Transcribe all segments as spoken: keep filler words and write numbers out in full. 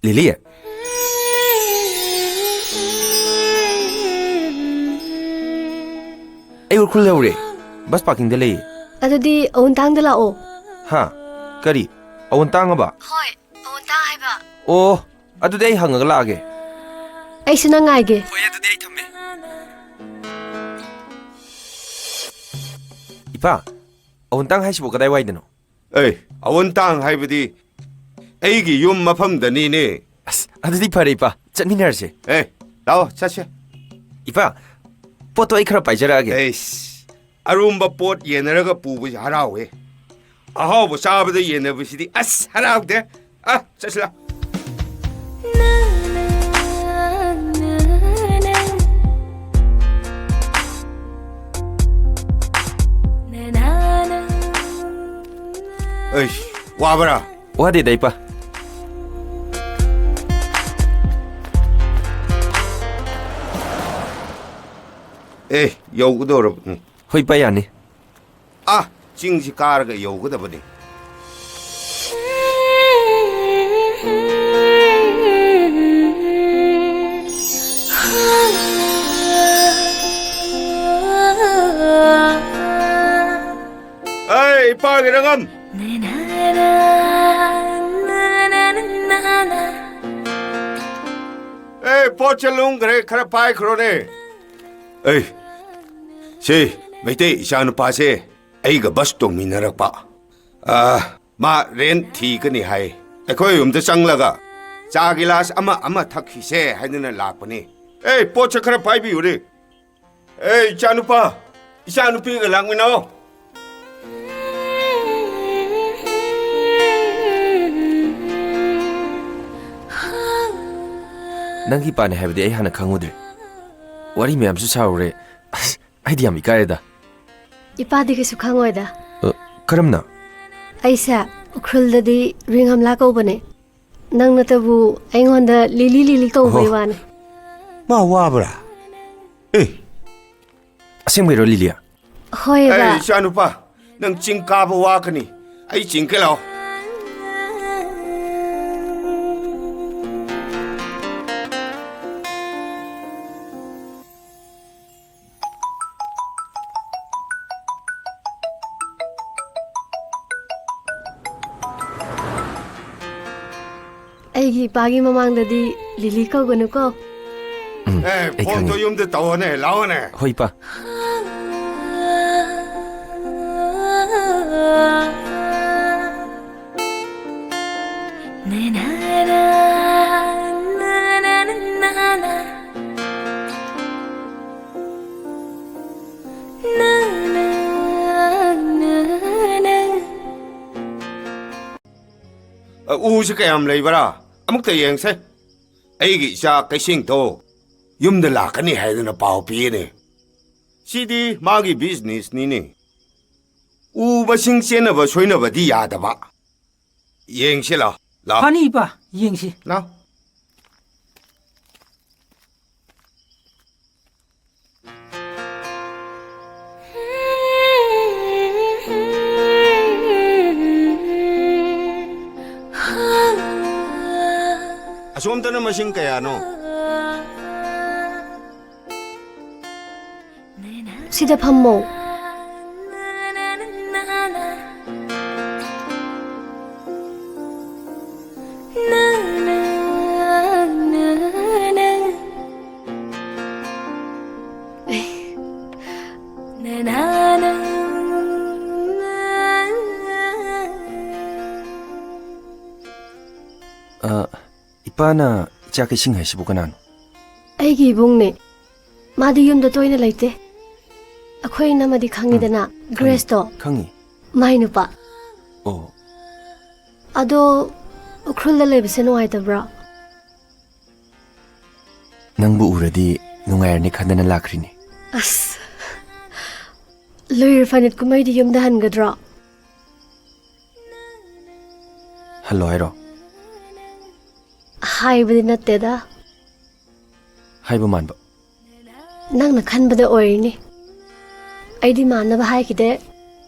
ꯂꯤꯂꯤ? ꯑꯩ ꯎꯈ꯭ꯔꯨꯜ ꯌꯧꯔꯦ꯫ ꯕꯁ ꯄꯥꯔꯀꯤꯡꯗ ꯂꯩꯌꯦ꯫ ꯑꯗꯨꯗꯤ ꯑꯋꯨꯟꯇꯥꯡꯗ ꯂꯥꯛꯑꯣ꯫ ꯍꯥ? ꯀꯔꯤ? ꯑꯋꯨꯟꯇꯥꯡ ꯑꯕ? ꯍꯣꯏ, ꯑꯋꯨꯟꯇꯥꯡ ꯍꯥꯏꯕ꯫ ꯑꯣ, ꯑꯗꯨꯗꯤ ꯑꯩ ꯍꯪꯉꯒ ꯂꯥꯛꯑꯒꯦ꯫ ꯑꯩꯁꯨ ꯅꯪ ꯉꯥꯏꯒꯦ꯫ ꯍꯣꯏ, ꯑꯗꯨꯗꯤ ꯑꯩ ꯊꯝꯃꯦ꯫ ꯏꯄꯥ, ꯑꯋꯨꯟꯇꯥꯡ ꯍꯥꯏꯁꯤꯕꯨ ꯀꯗꯥꯏꯋꯥꯏꯗꯅꯣ? ꯑꯦ, ꯑꯋꯨꯟꯇꯥꯡ ꯍꯥꯏꯕꯗꯤ ꯑꯩꯒꯤ ꯌꯨꯝ ꯃꯐꯝꯗꯅꯤꯅꯦ꯫ ꯑꯁ, ꯑꯗꯨꯗꯤ ꯐꯔꯦ, ꯏꯄꯥ꯫ ꯆꯠꯃꯤꯟꯅꯔꯁꯦ꯫ ꯑꯦ, ꯂꯥꯛꯑꯣ, ꯆꯠꯁꯦ꯫ ꯏꯄꯥ, ꯄꯣꯠꯇꯣ ꯑꯩ ꯈꯔ ꯄꯥꯏꯖꯔꯛꯑꯒꯦ꯫ ꯑꯩꯁ, ꯑꯔꯨꯝꯕ ꯄꯣꯠ ꯌꯦꯟꯅꯔꯒ ꯄꯨꯕꯁꯦ ꯍꯔꯥꯎꯋꯦ꯫ ꯑꯍꯥꯎꯕ ꯆꯥꯕꯗ ꯌꯦꯟꯅꯕꯁꯤꯗꯤ ꯑꯁ ꯍꯔꯥꯎꯗꯦ꯫ ꯑ, ꯆꯠꯁꯤꯂꯥ꯫ ꯑꯩꯁ, ꯋꯥꯕ꯭ꯔꯥ? ꯋꯥꯗꯦꯗ, ꯏꯄꯥ꯫ ꯑꯦ, ꯌꯧꯒꯗꯧꯔꯕꯅꯤ꯫ ꯍꯣꯏ, ꯏꯄꯥ, ꯌꯥꯅꯤ꯫ ꯑꯥ, ꯆꯤꯡꯁꯤ ꯀꯥꯔꯒ ꯌꯧꯒꯗꯕꯅꯤ꯫ ꯑꯩ ꯏꯄꯥꯒꯤ ꯔꯪꯒꯝ! ꯑꯦ, ꯄꯣꯠꯁꯦ ꯂꯨꯝꯈ꯭ꯔꯦ, ꯈꯔ ꯄꯥꯏꯈ꯭ꯔꯣꯅꯦ꯫ ꯑꯩ, ꯁꯤ ꯃꯩꯇꯩ ꯏꯆꯥꯅꯨꯄꯥꯁꯦ ꯑꯩꯒ ꯕꯁ ꯇꯣꯡꯃꯤꯟꯅꯔꯛꯄ꯫ ꯑꯥ, ꯃꯥ ꯔꯦꯟꯠ ꯊꯤꯒꯅꯤ ꯍꯥꯏ꯫ ꯑꯩꯈꯣꯏ ꯌꯨꯝꯗ ꯆꯪꯂꯒ ꯆꯥ ꯒꯤꯂꯥꯁ ꯑꯃ ꯑꯃ ꯊꯛꯈꯤꯁꯦ ꯍꯥꯏꯗꯨꯅ ꯂꯥꯛꯄꯅꯤ꯫ ꯑꯦ, ꯄꯣꯠꯁꯦ ꯈꯔ ꯄꯥꯏꯕꯤꯌꯨꯅꯦ꯫ ꯑꯦ, ꯏꯆꯥꯅꯨꯄꯥ, ꯏꯆꯥꯅꯨꯄꯤꯒ ꯂꯥꯛꯃꯤꯟꯅꯧ꯫ ꯅꯪꯒꯤ ꯏꯄꯥꯅꯦ ꯍꯥꯏꯕꯗꯤ ꯑꯩ ꯍꯥꯟꯅ ꯈꯪꯉꯨꯗ꯭ꯔꯦ꯫ ꯋꯥꯔꯤ ꯃꯌꯥꯝꯁꯨ ꯁꯥꯔꯨꯔꯦ꯫ ꯑꯁ, ꯑꯩꯗꯤ ꯌꯥꯝ ꯏꯀꯥꯏꯔꯦꯗ꯫ ꯏꯄꯥꯗꯤ ꯀꯩꯁꯨ ꯈꯪꯉꯣꯏꯗ꯫ ꯑ, ꯀꯔꯝꯅ? ꯑꯩꯁꯦ ꯎꯈ꯭ꯔꯨꯜꯗꯗꯤ ꯔꯤꯡꯍꯝꯂꯥ ꯀꯧꯕꯅꯦ꯫ ꯅꯪꯅꯇꯕꯨ ꯑꯩꯉꯣꯟꯗ ꯂꯤꯂꯤ ꯂꯤꯂꯤ ꯀꯧꯕꯩ ꯍꯣ꯫ ꯋꯥꯅꯦ꯫ ꯃꯥ ꯋꯥꯕ꯭ꯔꯥ? ꯑꯦ! ꯑꯁꯦꯡꯕꯩꯔꯣ, ꯂꯤꯂꯤ? ꯍꯣꯏ, ꯕꯥ꯫ ꯑꯩ ꯏꯆꯥꯅꯨꯄꯥ, ꯅꯪ ꯆꯤꯡ ꯀꯥꯕ ꯋꯥꯒꯅꯤ꯫ ꯑꯩ ꯆꯤꯡꯒꯦ ꯂꯥꯛꯑꯣ꯫ ꯑꯩꯒꯤ ꯏꯄꯥꯒꯤ ꯃꯃꯥꯡꯗꯗꯤ ꯂꯤꯂꯤ ꯀꯧꯒꯅꯨꯀꯣ꯫ ꯎꯝ, ꯑꯦ, ꯑꯩ ꯐꯣꯟꯗꯣ ꯈꯪꯉꯦ꯫ ꯌꯨꯝꯗ ꯇꯧꯑꯣꯅꯦ, ꯂꯥꯛꯑꯣꯅꯦ꯫ ꯍꯣꯏ, ꯏꯄꯥ꯫ ꯑ, ꯎꯁꯤ ꯀꯌꯥꯝ ꯂꯩꯕ꯭ꯔꯥ? ꯑꯃꯨꯛꯇ ꯌꯦꯡꯁꯦ꯫ ꯑꯩꯒꯤ ꯏꯆꯥ ꯀꯩꯁꯤꯡꯗꯣ ꯌꯨꯝꯗ ꯂꯥꯛꯀꯅꯤ ꯍꯥꯏꯗꯅ ꯄꯥꯎ ꯄꯤꯌꯦꯅꯦ꯫ ꯁꯤꯗꯤ ꯃꯥꯒꯤ ꯕꯤꯖꯤꯅꯦꯁꯅꯤꯅꯦ꯫ ꯎ ꯃꯁꯤꯡ ꯆꯦꯟꯅꯕ ꯁꯣꯏꯅꯕꯗꯤ ꯌꯥꯗꯕ꯫ ꯌꯦꯡꯁꯤ ꯂꯥꯎ, ꯂꯥꯎ꯫ ꯐꯅꯤ ꯏꯄꯥ, ꯌꯦꯡꯁꯤ꯫ ꯂꯥꯎ꯫ ꯑꯁꯣꯝꯗꯅ ꯃꯁꯤꯡ ꯀꯌꯥꯅꯣ? ꯁꯤꯗ ꯐꯝꯃꯣ꯫ ꯑ, ꯏꯄꯥꯅ ꯏꯆꯥ ꯀꯩꯁꯤꯡ ꯍꯥꯏꯁꯤꯕꯨ ꯀꯅꯥꯅꯣ? ꯑꯩꯒꯤ ꯏꯕꯨꯡꯅꯦ꯫ ꯃꯥꯗꯤ ꯌꯨꯝꯗ ꯇꯣꯏꯅ ꯂꯩꯇꯦ꯫ ꯑꯩꯈꯣꯏ ꯏꯅꯝꯃꯗꯤ ꯈꯪꯉꯤꯗꯅ, ꯎꯝ, ꯈꯪꯉꯤ꯫ ꯒ꯭ꯔꯦꯁꯇꯣ? ꯈꯪꯉꯤ꯫ ꯃꯥꯏ ꯅꯨꯄꯥ꯫ ꯑꯣ꯫ ꯑꯗꯣ ꯎꯈ꯭ꯔꯨꯜꯗ ꯂꯩꯕꯁꯦ ꯅꯨꯡꯉꯥꯏꯇꯕ꯭ꯔꯣ? ꯅꯪꯕꯨ ꯎꯔꯗꯤ ꯅꯨꯡꯉꯥꯏꯔꯅꯤ ꯈꯟꯗꯅ ꯂꯥꯛꯈ꯭ꯔꯤꯅꯤ꯫ ꯑꯁ, ꯂꯨꯏ ꯔꯐꯥꯅꯤꯠ ꯀꯨꯝꯍꯩꯗꯤ ꯌꯨꯝꯗ ꯍꯟꯒꯗ꯭ꯔꯣ? ꯍꯜꯂꯣ ꯍꯥꯏꯔꯣ? ꯍꯥꯏꯕꯗꯤ ꯅꯠꯇꯦꯗ꯫ ꯍꯥꯏꯕ ꯃꯥꯟꯕ꯫ ꯅꯪꯅ ꯈꯟꯕꯗ ꯑꯣꯏꯔꯤꯅꯤ꯫ ꯑꯩꯗꯤ ꯃꯥꯟꯅꯕ ꯍꯥꯏꯈꯤꯗꯦ꯫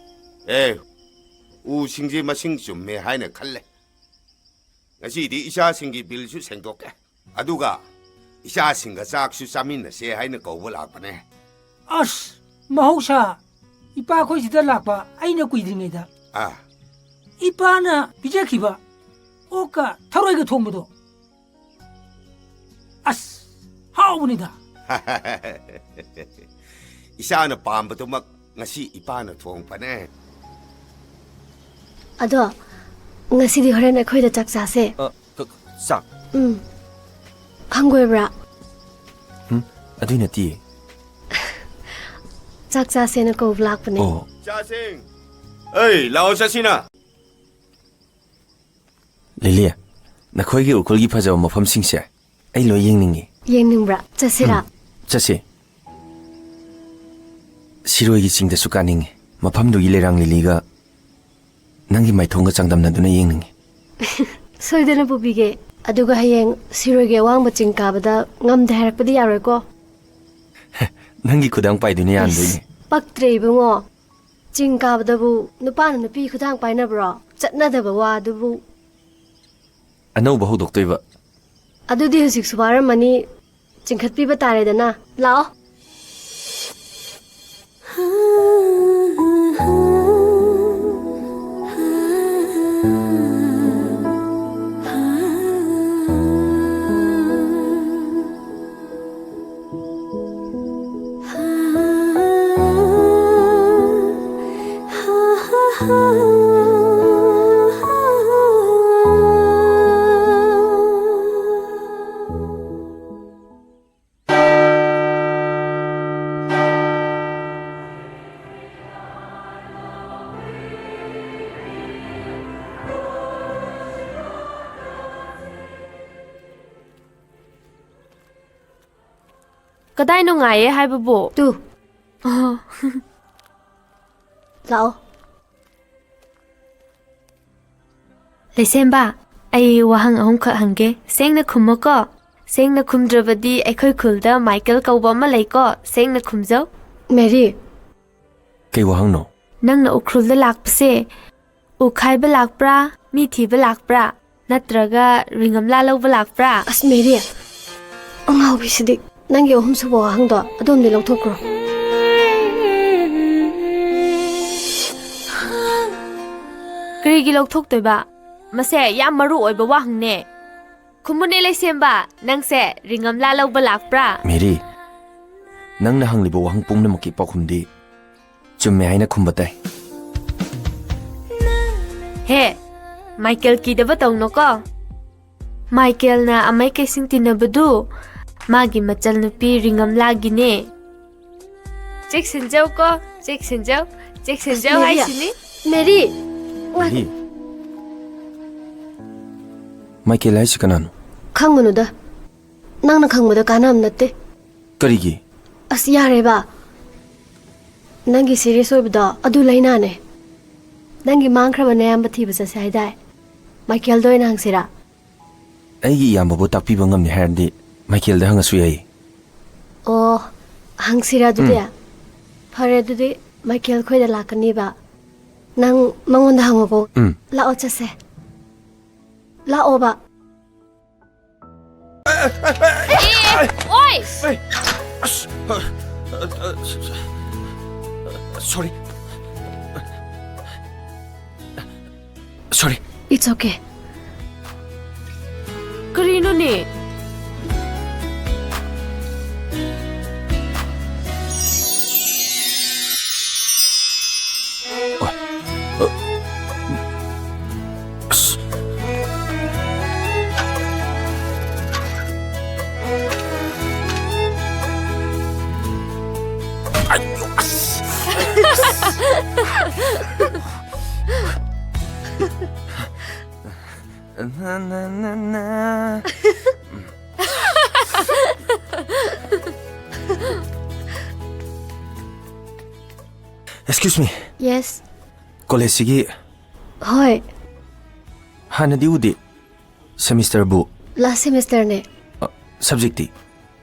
ꯑꯦ, ꯎꯁꯤꯡꯁꯦ ꯃꯁꯤꯡ ꯆꯨꯝꯃꯦ ꯍꯥꯏꯅ ꯈꯜꯂꯦ꯫ ꯉꯁꯤꯗꯤ ꯏꯆꯥꯁꯤꯡꯒꯤ ꯕꯤꯜꯁꯨ ꯁꯦꯡꯗꯣꯛꯀꯦ꯫ ꯑꯗꯨꯒ ꯏꯆꯥꯁꯤꯡꯒ ꯆꯥꯛꯁꯨ ꯆꯥꯃꯤꯟꯅꯁꯦ ꯍꯥꯏꯅ ꯀꯧꯕ ꯂꯥꯛꯄꯅꯦ꯫ ꯑꯁ, ꯃꯍꯧꯁꯥ ꯏꯄꯥ ꯑꯩꯈꯣꯏ ꯁꯤꯗ ꯂꯥꯛꯄ ꯑꯩꯅ ꯀꯨꯏꯗ꯭ꯔꯤꯉꯩꯗ ꯑꯥ꯫ ꯏꯄꯥꯅ ꯄꯤꯖꯈꯤꯕ ꯑꯣꯛꯀ ꯊꯔꯣꯏꯒ ꯊꯣꯡꯕꯗꯣ꯫ ꯑꯁ, ꯍꯥꯎꯕꯅꯤꯗ꯫ ꯏꯆꯥꯅ ꯄꯥꯝꯕꯗꯨꯃꯛ ꯉꯁꯤ ꯏꯄꯥꯅ ꯊꯣꯡꯕꯅꯦ꯫ ꯑꯗꯣ, ꯉꯁꯤꯗꯤ ꯍꯣꯔꯦꯟ ꯑꯩꯈꯣꯏꯗ ꯆꯥꯛ ꯆꯥꯁꯦ꯫ ꯑ, ꯆꯥꯛ? ꯎꯝ꯫ ꯍꯪꯒꯣꯏꯕ꯭ꯔꯥ? ꯎꯝ, ꯑꯗꯨꯏ ꯅꯠꯇꯤꯌꯦ꯫ ꯆꯥꯛ ꯆꯥꯁꯦꯅ ꯀꯧꯕ ꯂꯥꯛꯄꯅꯦ꯫ ꯑꯣ꯫ ꯆꯥꯁꯤꯡ! ꯑꯩ, ꯂꯥꯛꯑꯣ ꯆꯠꯁꯤꯅ! ꯂꯤꯂꯤ, ꯅꯈꯣꯏꯒꯤ ꯎꯈ꯭ꯔꯨꯜꯒꯤ ꯐꯖꯕ ꯃꯐꯝꯁꯤꯡꯁꯦ ꯑꯩ ꯂꯣꯏ ꯌꯦꯡꯅꯤꯡꯉꯤ꯫ ꯌꯦꯡꯅꯤꯡꯕ꯭ꯔꯥ? ꯆꯠꯁꯤꯔꯥ? ꯎꯝ, ꯆꯠꯁꯤ꯫ ꯁꯤꯔꯣꯏꯒꯤ ꯆꯤꯡꯗꯁꯨ ꯀꯥꯅꯤꯡꯉꯤ꯫ ꯃꯐꯝꯗꯨꯒꯤ ꯂꯩꯔꯥꯡ ꯂꯤꯂꯤꯒ ꯅꯪꯒꯤ ꯃꯥꯏꯊꯣꯡꯒ ꯆꯥꯡꯗꯝꯅꯗꯨꯅ ꯌꯦꯡꯅꯤꯡꯉꯤ꯫ ꯁꯣꯏꯗꯅ ꯄꯨꯕꯤꯒꯦ꯫ ꯑꯗꯨꯒ ꯍꯌꯦꯡ ꯁꯤꯔꯣꯏꯒꯤ ꯑꯋꯥꯡꯕ ꯆꯤꯡ ꯀꯥꯕꯗ ꯉꯝꯗꯦ ꯍꯥꯏꯔꯛꯄꯗꯤ ꯌꯥꯔꯣꯏꯀꯣ? ꯅꯪꯒꯤ ꯈꯨꯗꯥꯡ ꯄꯥꯏꯗꯨꯅ ꯌꯥꯟꯗꯣꯏꯅꯦ꯫ ꯏꯁ, ꯄꯛꯇ꯭ꯔꯦ ꯏꯕꯨꯡꯉꯣ꯫ ꯆꯤꯡ ꯀꯥꯕꯗꯕꯨ ꯅꯨꯄꯥꯅ ꯅꯨꯄꯤ ꯈꯨꯗꯥꯡ ꯄꯥꯏꯅꯕ꯭ꯔꯣ? ꯆꯠꯅꯗꯕ ꯋꯥ ꯑꯗꯨꯕꯨ꯫ ꯑꯅꯧꯕ ꯍꯧꯗꯣꯛꯇꯣꯏꯕ꯫ ꯑꯗꯨꯗꯤ ꯍꯧꯖꯤꯛꯁꯨ ꯋꯥꯔꯝꯃꯅꯤ, ꯆꯤꯡꯈꯠꯄꯤꯕ ꯇꯥꯔꯦꯗꯅ꯫ ꯂꯥꯛꯑꯣ꯫ ꯀꯗꯥꯏ ꯅꯨꯡꯉꯥꯏꯌꯦ ꯍꯥꯏꯕꯕꯨ? ꯇꯨ꯫ ꯑꯣ꯫ ꯂꯥꯛꯑꯣ꯫ ꯂꯩꯁꯦꯝꯕ, ꯑꯩ ꯋꯥꯍꯪ ꯑꯍꯨꯝꯈꯛ ꯍꯪꯒꯦ, ꯁꯦꯡꯅ ꯈꯨꯝꯃꯣꯀꯣ꯫ ꯁꯦꯡꯅ ꯈꯨꯝꯗ꯭ꯔꯕꯗꯤ ꯑꯩꯈꯣꯏ ꯈꯨꯜꯗ ꯃꯥꯏꯀꯦꯜ ꯀꯧꯕ ꯑꯃ ꯂꯩꯀꯣ, ꯁꯦꯡꯅ ꯈꯨꯝꯖꯧ꯫ ꯃꯦꯔꯤ꯫ ꯀꯩ ꯋꯥꯍꯪꯅꯣ? ꯅꯪꯅ ꯎꯈ꯭ꯔꯨꯜꯗ ꯂꯥꯛꯄꯁꯦ, ꯎ ꯈꯥꯏꯕ ꯂꯥꯛꯄ꯭ꯔꯥ, ꯃꯤ ꯊꯤꯕ ꯂꯥꯛꯄ꯭ꯔꯥ, ꯅꯠꯇ꯭ꯔꯒ ꯔꯤꯡꯒꯝꯂꯥ ꯂꯧꯕ ꯂꯥꯛꯄ꯭ꯔꯥ? ꯑꯁ ꯃꯦꯔꯤ, ꯑꯉꯥꯎꯕꯤꯁꯤꯗꯤ꯫ ꯅꯪꯒꯤ ꯑꯍꯨꯝꯁꯨꯕ ꯋꯥꯍꯪꯗꯣ ꯑꯗꯣꯝꯗꯤ ꯂꯧꯊꯣꯛꯈ꯭ꯔꯣ꯫ ꯀꯔꯤꯒꯤ ꯂꯧꯊꯣꯛꯇꯣꯏꯕ? ꯃꯁꯦ ꯌꯥꯝ ꯃꯔꯨ ꯑꯣꯏꯕ ꯋꯥꯍꯪꯅꯦ꯫ ꯈꯨꯝꯃꯨꯅꯦ ꯂꯩꯁꯦꯝꯕ, ꯅꯪꯁꯦ ꯔꯤꯡꯒꯝꯂꯥ ꯂꯧꯕ ꯂꯥꯛꯄ꯭ꯔꯥ? ꯃꯦꯔꯤ, ꯅꯪꯅ ꯍꯪꯂꯤꯕ ꯋꯥꯍꯪ ꯄꯨꯝꯅꯃꯛꯀꯤ ꯄꯥꯎꯈꯨꯝꯗꯤ ꯆꯨꯝꯃꯦ ꯍꯥꯏꯅ ꯈꯨꯝꯕ ꯇꯥꯏ꯫ ꯍꯦ, ꯃꯥꯏꯀꯦꯜ ꯀꯤꯗꯕ ꯇꯧꯅꯣꯀꯣ꯫ ꯃꯥꯏꯀꯦꯜꯅ ꯑꯃꯩ ꯀꯩꯁꯤꯡ ꯇꯤꯟꯅꯕꯗꯨ ꯃꯥꯒꯤ ꯃꯆꯜꯅꯨꯄꯤ ꯔꯤꯡꯒꯝꯂꯥꯒꯤꯅꯦ꯫ ꯆꯦꯛꯁꯤꯟꯖꯧꯀꯣ, ꯆꯦꯛꯁꯤꯟꯖꯧ, ꯆꯦꯛꯁꯤꯟꯖꯧ ꯃꯦꯔꯤ꯫ ꯍꯥꯏꯁꯤꯅꯤ꯫ ꯃꯦꯔꯤ! ꯃꯦꯔꯤ! ꯃꯥꯏꯀꯦꯜ ꯍꯥꯏꯁꯤ ꯀꯅꯥꯅꯣ? ꯈꯪꯒꯅꯨꯗ꯫ ꯅꯪꯅ ꯈꯪꯕꯗ ꯀꯥꯟꯅꯕ ꯅꯠꯇꯦ꯫ ꯀꯔꯤꯒꯤ? ꯑꯁ, ꯌꯥꯔꯦꯕ꯫ ꯅꯪꯒꯤ ꯁꯤꯔꯤꯌꯁ ꯑꯣꯏꯕꯗꯣ ꯑꯗꯨ ꯂꯩꯅꯥꯅꯦ꯫ ꯅꯪꯒꯤ ꯃꯥꯡꯈ꯭ꯔꯕ ꯅꯌꯥꯝꯕ ꯊꯤꯕ ꯆꯠꯁꯦ ꯍꯥꯏꯗꯥꯏ? ꯃꯥꯏꯀꯦꯜꯗ ꯑꯣꯏꯅ ꯍꯪꯁꯤꯔꯥ? ꯑꯩꯒꯤ ꯏꯌꯥꯝꯕꯕꯨ ꯇꯥꯛꯄꯤꯕ ꯉꯝꯅꯤ ꯍꯥꯏꯔꯗꯤ ꯃꯥꯏꯀꯦꯜꯗ ꯍꯪꯉꯁꯨ ꯌꯥꯏ꯫ ꯑꯣ, ꯍꯪꯁꯤꯔꯥ ꯑꯗꯨꯗꯤ? ꯎꯝ꯫ ꯐꯔꯦ, ꯑꯗꯨꯗꯤ ꯃꯥꯏꯀꯦꯜ ꯈꯣꯏꯗ ꯂꯥꯛꯀꯅꯤꯕ꯫ ꯅꯪ ꯃꯉꯣꯟꯗ ꯍꯪꯉꯨꯀꯣ꯫ ꯎꯝ꯫ ꯂꯥꯛꯑꯣ, ꯆꯠꯁꯦ꯫ ꯂꯥꯛꯑꯣꯕ꯫ ꯑꯦ, ꯑꯣꯏ! ꯑꯁ, ꯑ, ꯑ, ꯑ, ꯁꯣꯔꯤ꯫ ꯁꯣꯔꯤ꯫ It's okay. ꯀꯔꯤꯅꯣꯅꯦ? ꯑꯣꯏ꯫ ꯑ, ꯑꯁ꯫ ꯑꯌꯣ, ꯑꯁ꯫ ꯅ, ꯅ, ꯅ, ꯅ꯫ Excuse me. Yes. ꯀꯣꯂꯦꯖꯁꯤꯒꯤ ꯍꯣꯏ꯫ ꯍꯥꯟꯅꯗꯤ ꯎꯗꯦ꯫ ꯁꯦꯃꯤꯁꯇꯔꯕꯨ? Last semesterꯅꯦ꯫ ꯑ, ꯁꯕꯖꯦꯛꯇꯤ?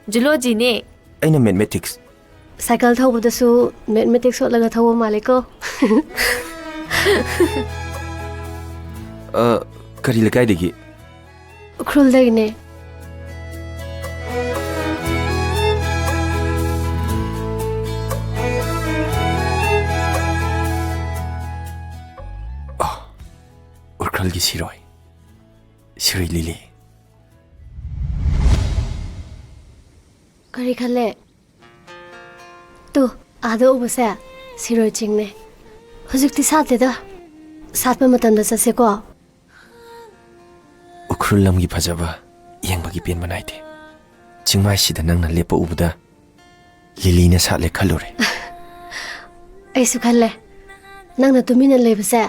ꯖꯨꯂꯣꯖꯤꯅꯦ꯫ ꯑꯩꯅ ꯃꯦꯊꯃꯦꯇꯤꯛꯁ꯫ ꯁꯥꯏꯀꯜ ꯊꯧꯕꯗꯁꯨ ꯃꯦꯊꯃꯦꯇꯤꯛꯁ ꯑꯣꯠꯂꯒ ꯊꯧꯕ ꯃꯥꯜꯂꯦꯀꯣ꯫ ꯑ, ꯀꯔꯤ ꯂꯩꯀꯥꯏꯗꯒꯤ? ꯎꯈ꯭ꯔꯨꯜꯗꯒꯤꯅꯦ꯫ ꯑ, ꯎꯈ꯭ꯔꯨꯜ꯫ ꯒꯤ ꯁꯤꯔꯣꯏ, ꯁꯤꯔꯣꯏ ꯂꯤꯂꯤ꯫ ꯀꯔꯤ ꯈꯜꯂꯦ? ꯇꯨ, ꯑꯥꯗ ꯎꯕꯁꯦ ꯁꯤꯔꯣꯏ ꯆꯤꯡꯅꯦ꯫ ꯍꯧꯖꯤꯛꯇꯤ ꯁꯥꯠꯇꯦꯗ꯫ ꯁꯥꯠꯄ ꯃꯇꯝꯗ ꯆꯠꯁꯦꯀꯣ꯫ ꯎꯈ꯭ꯔꯨꯜ ꯂꯝꯒꯤ ꯐꯖꯕ ꯌꯦꯡꯕꯒꯤ ꯄꯦꯟꯕ ꯅꯥꯏꯗꯦ꯫ ꯆꯤꯡꯃꯥꯏꯁꯤꯗ ꯅꯪꯅ ꯂꯦꯞꯄ ꯎꯕꯗ ꯂꯤꯂꯤꯅ ꯁꯥꯠꯂꯦ ꯈꯜꯂꯨꯔꯦ꯫ ꯑꯩꯁꯨ ꯈꯜꯂꯦ꯫ ꯅꯪꯅ ꯇꯨꯃꯤꯟꯅ ꯂꯩꯕꯁꯦ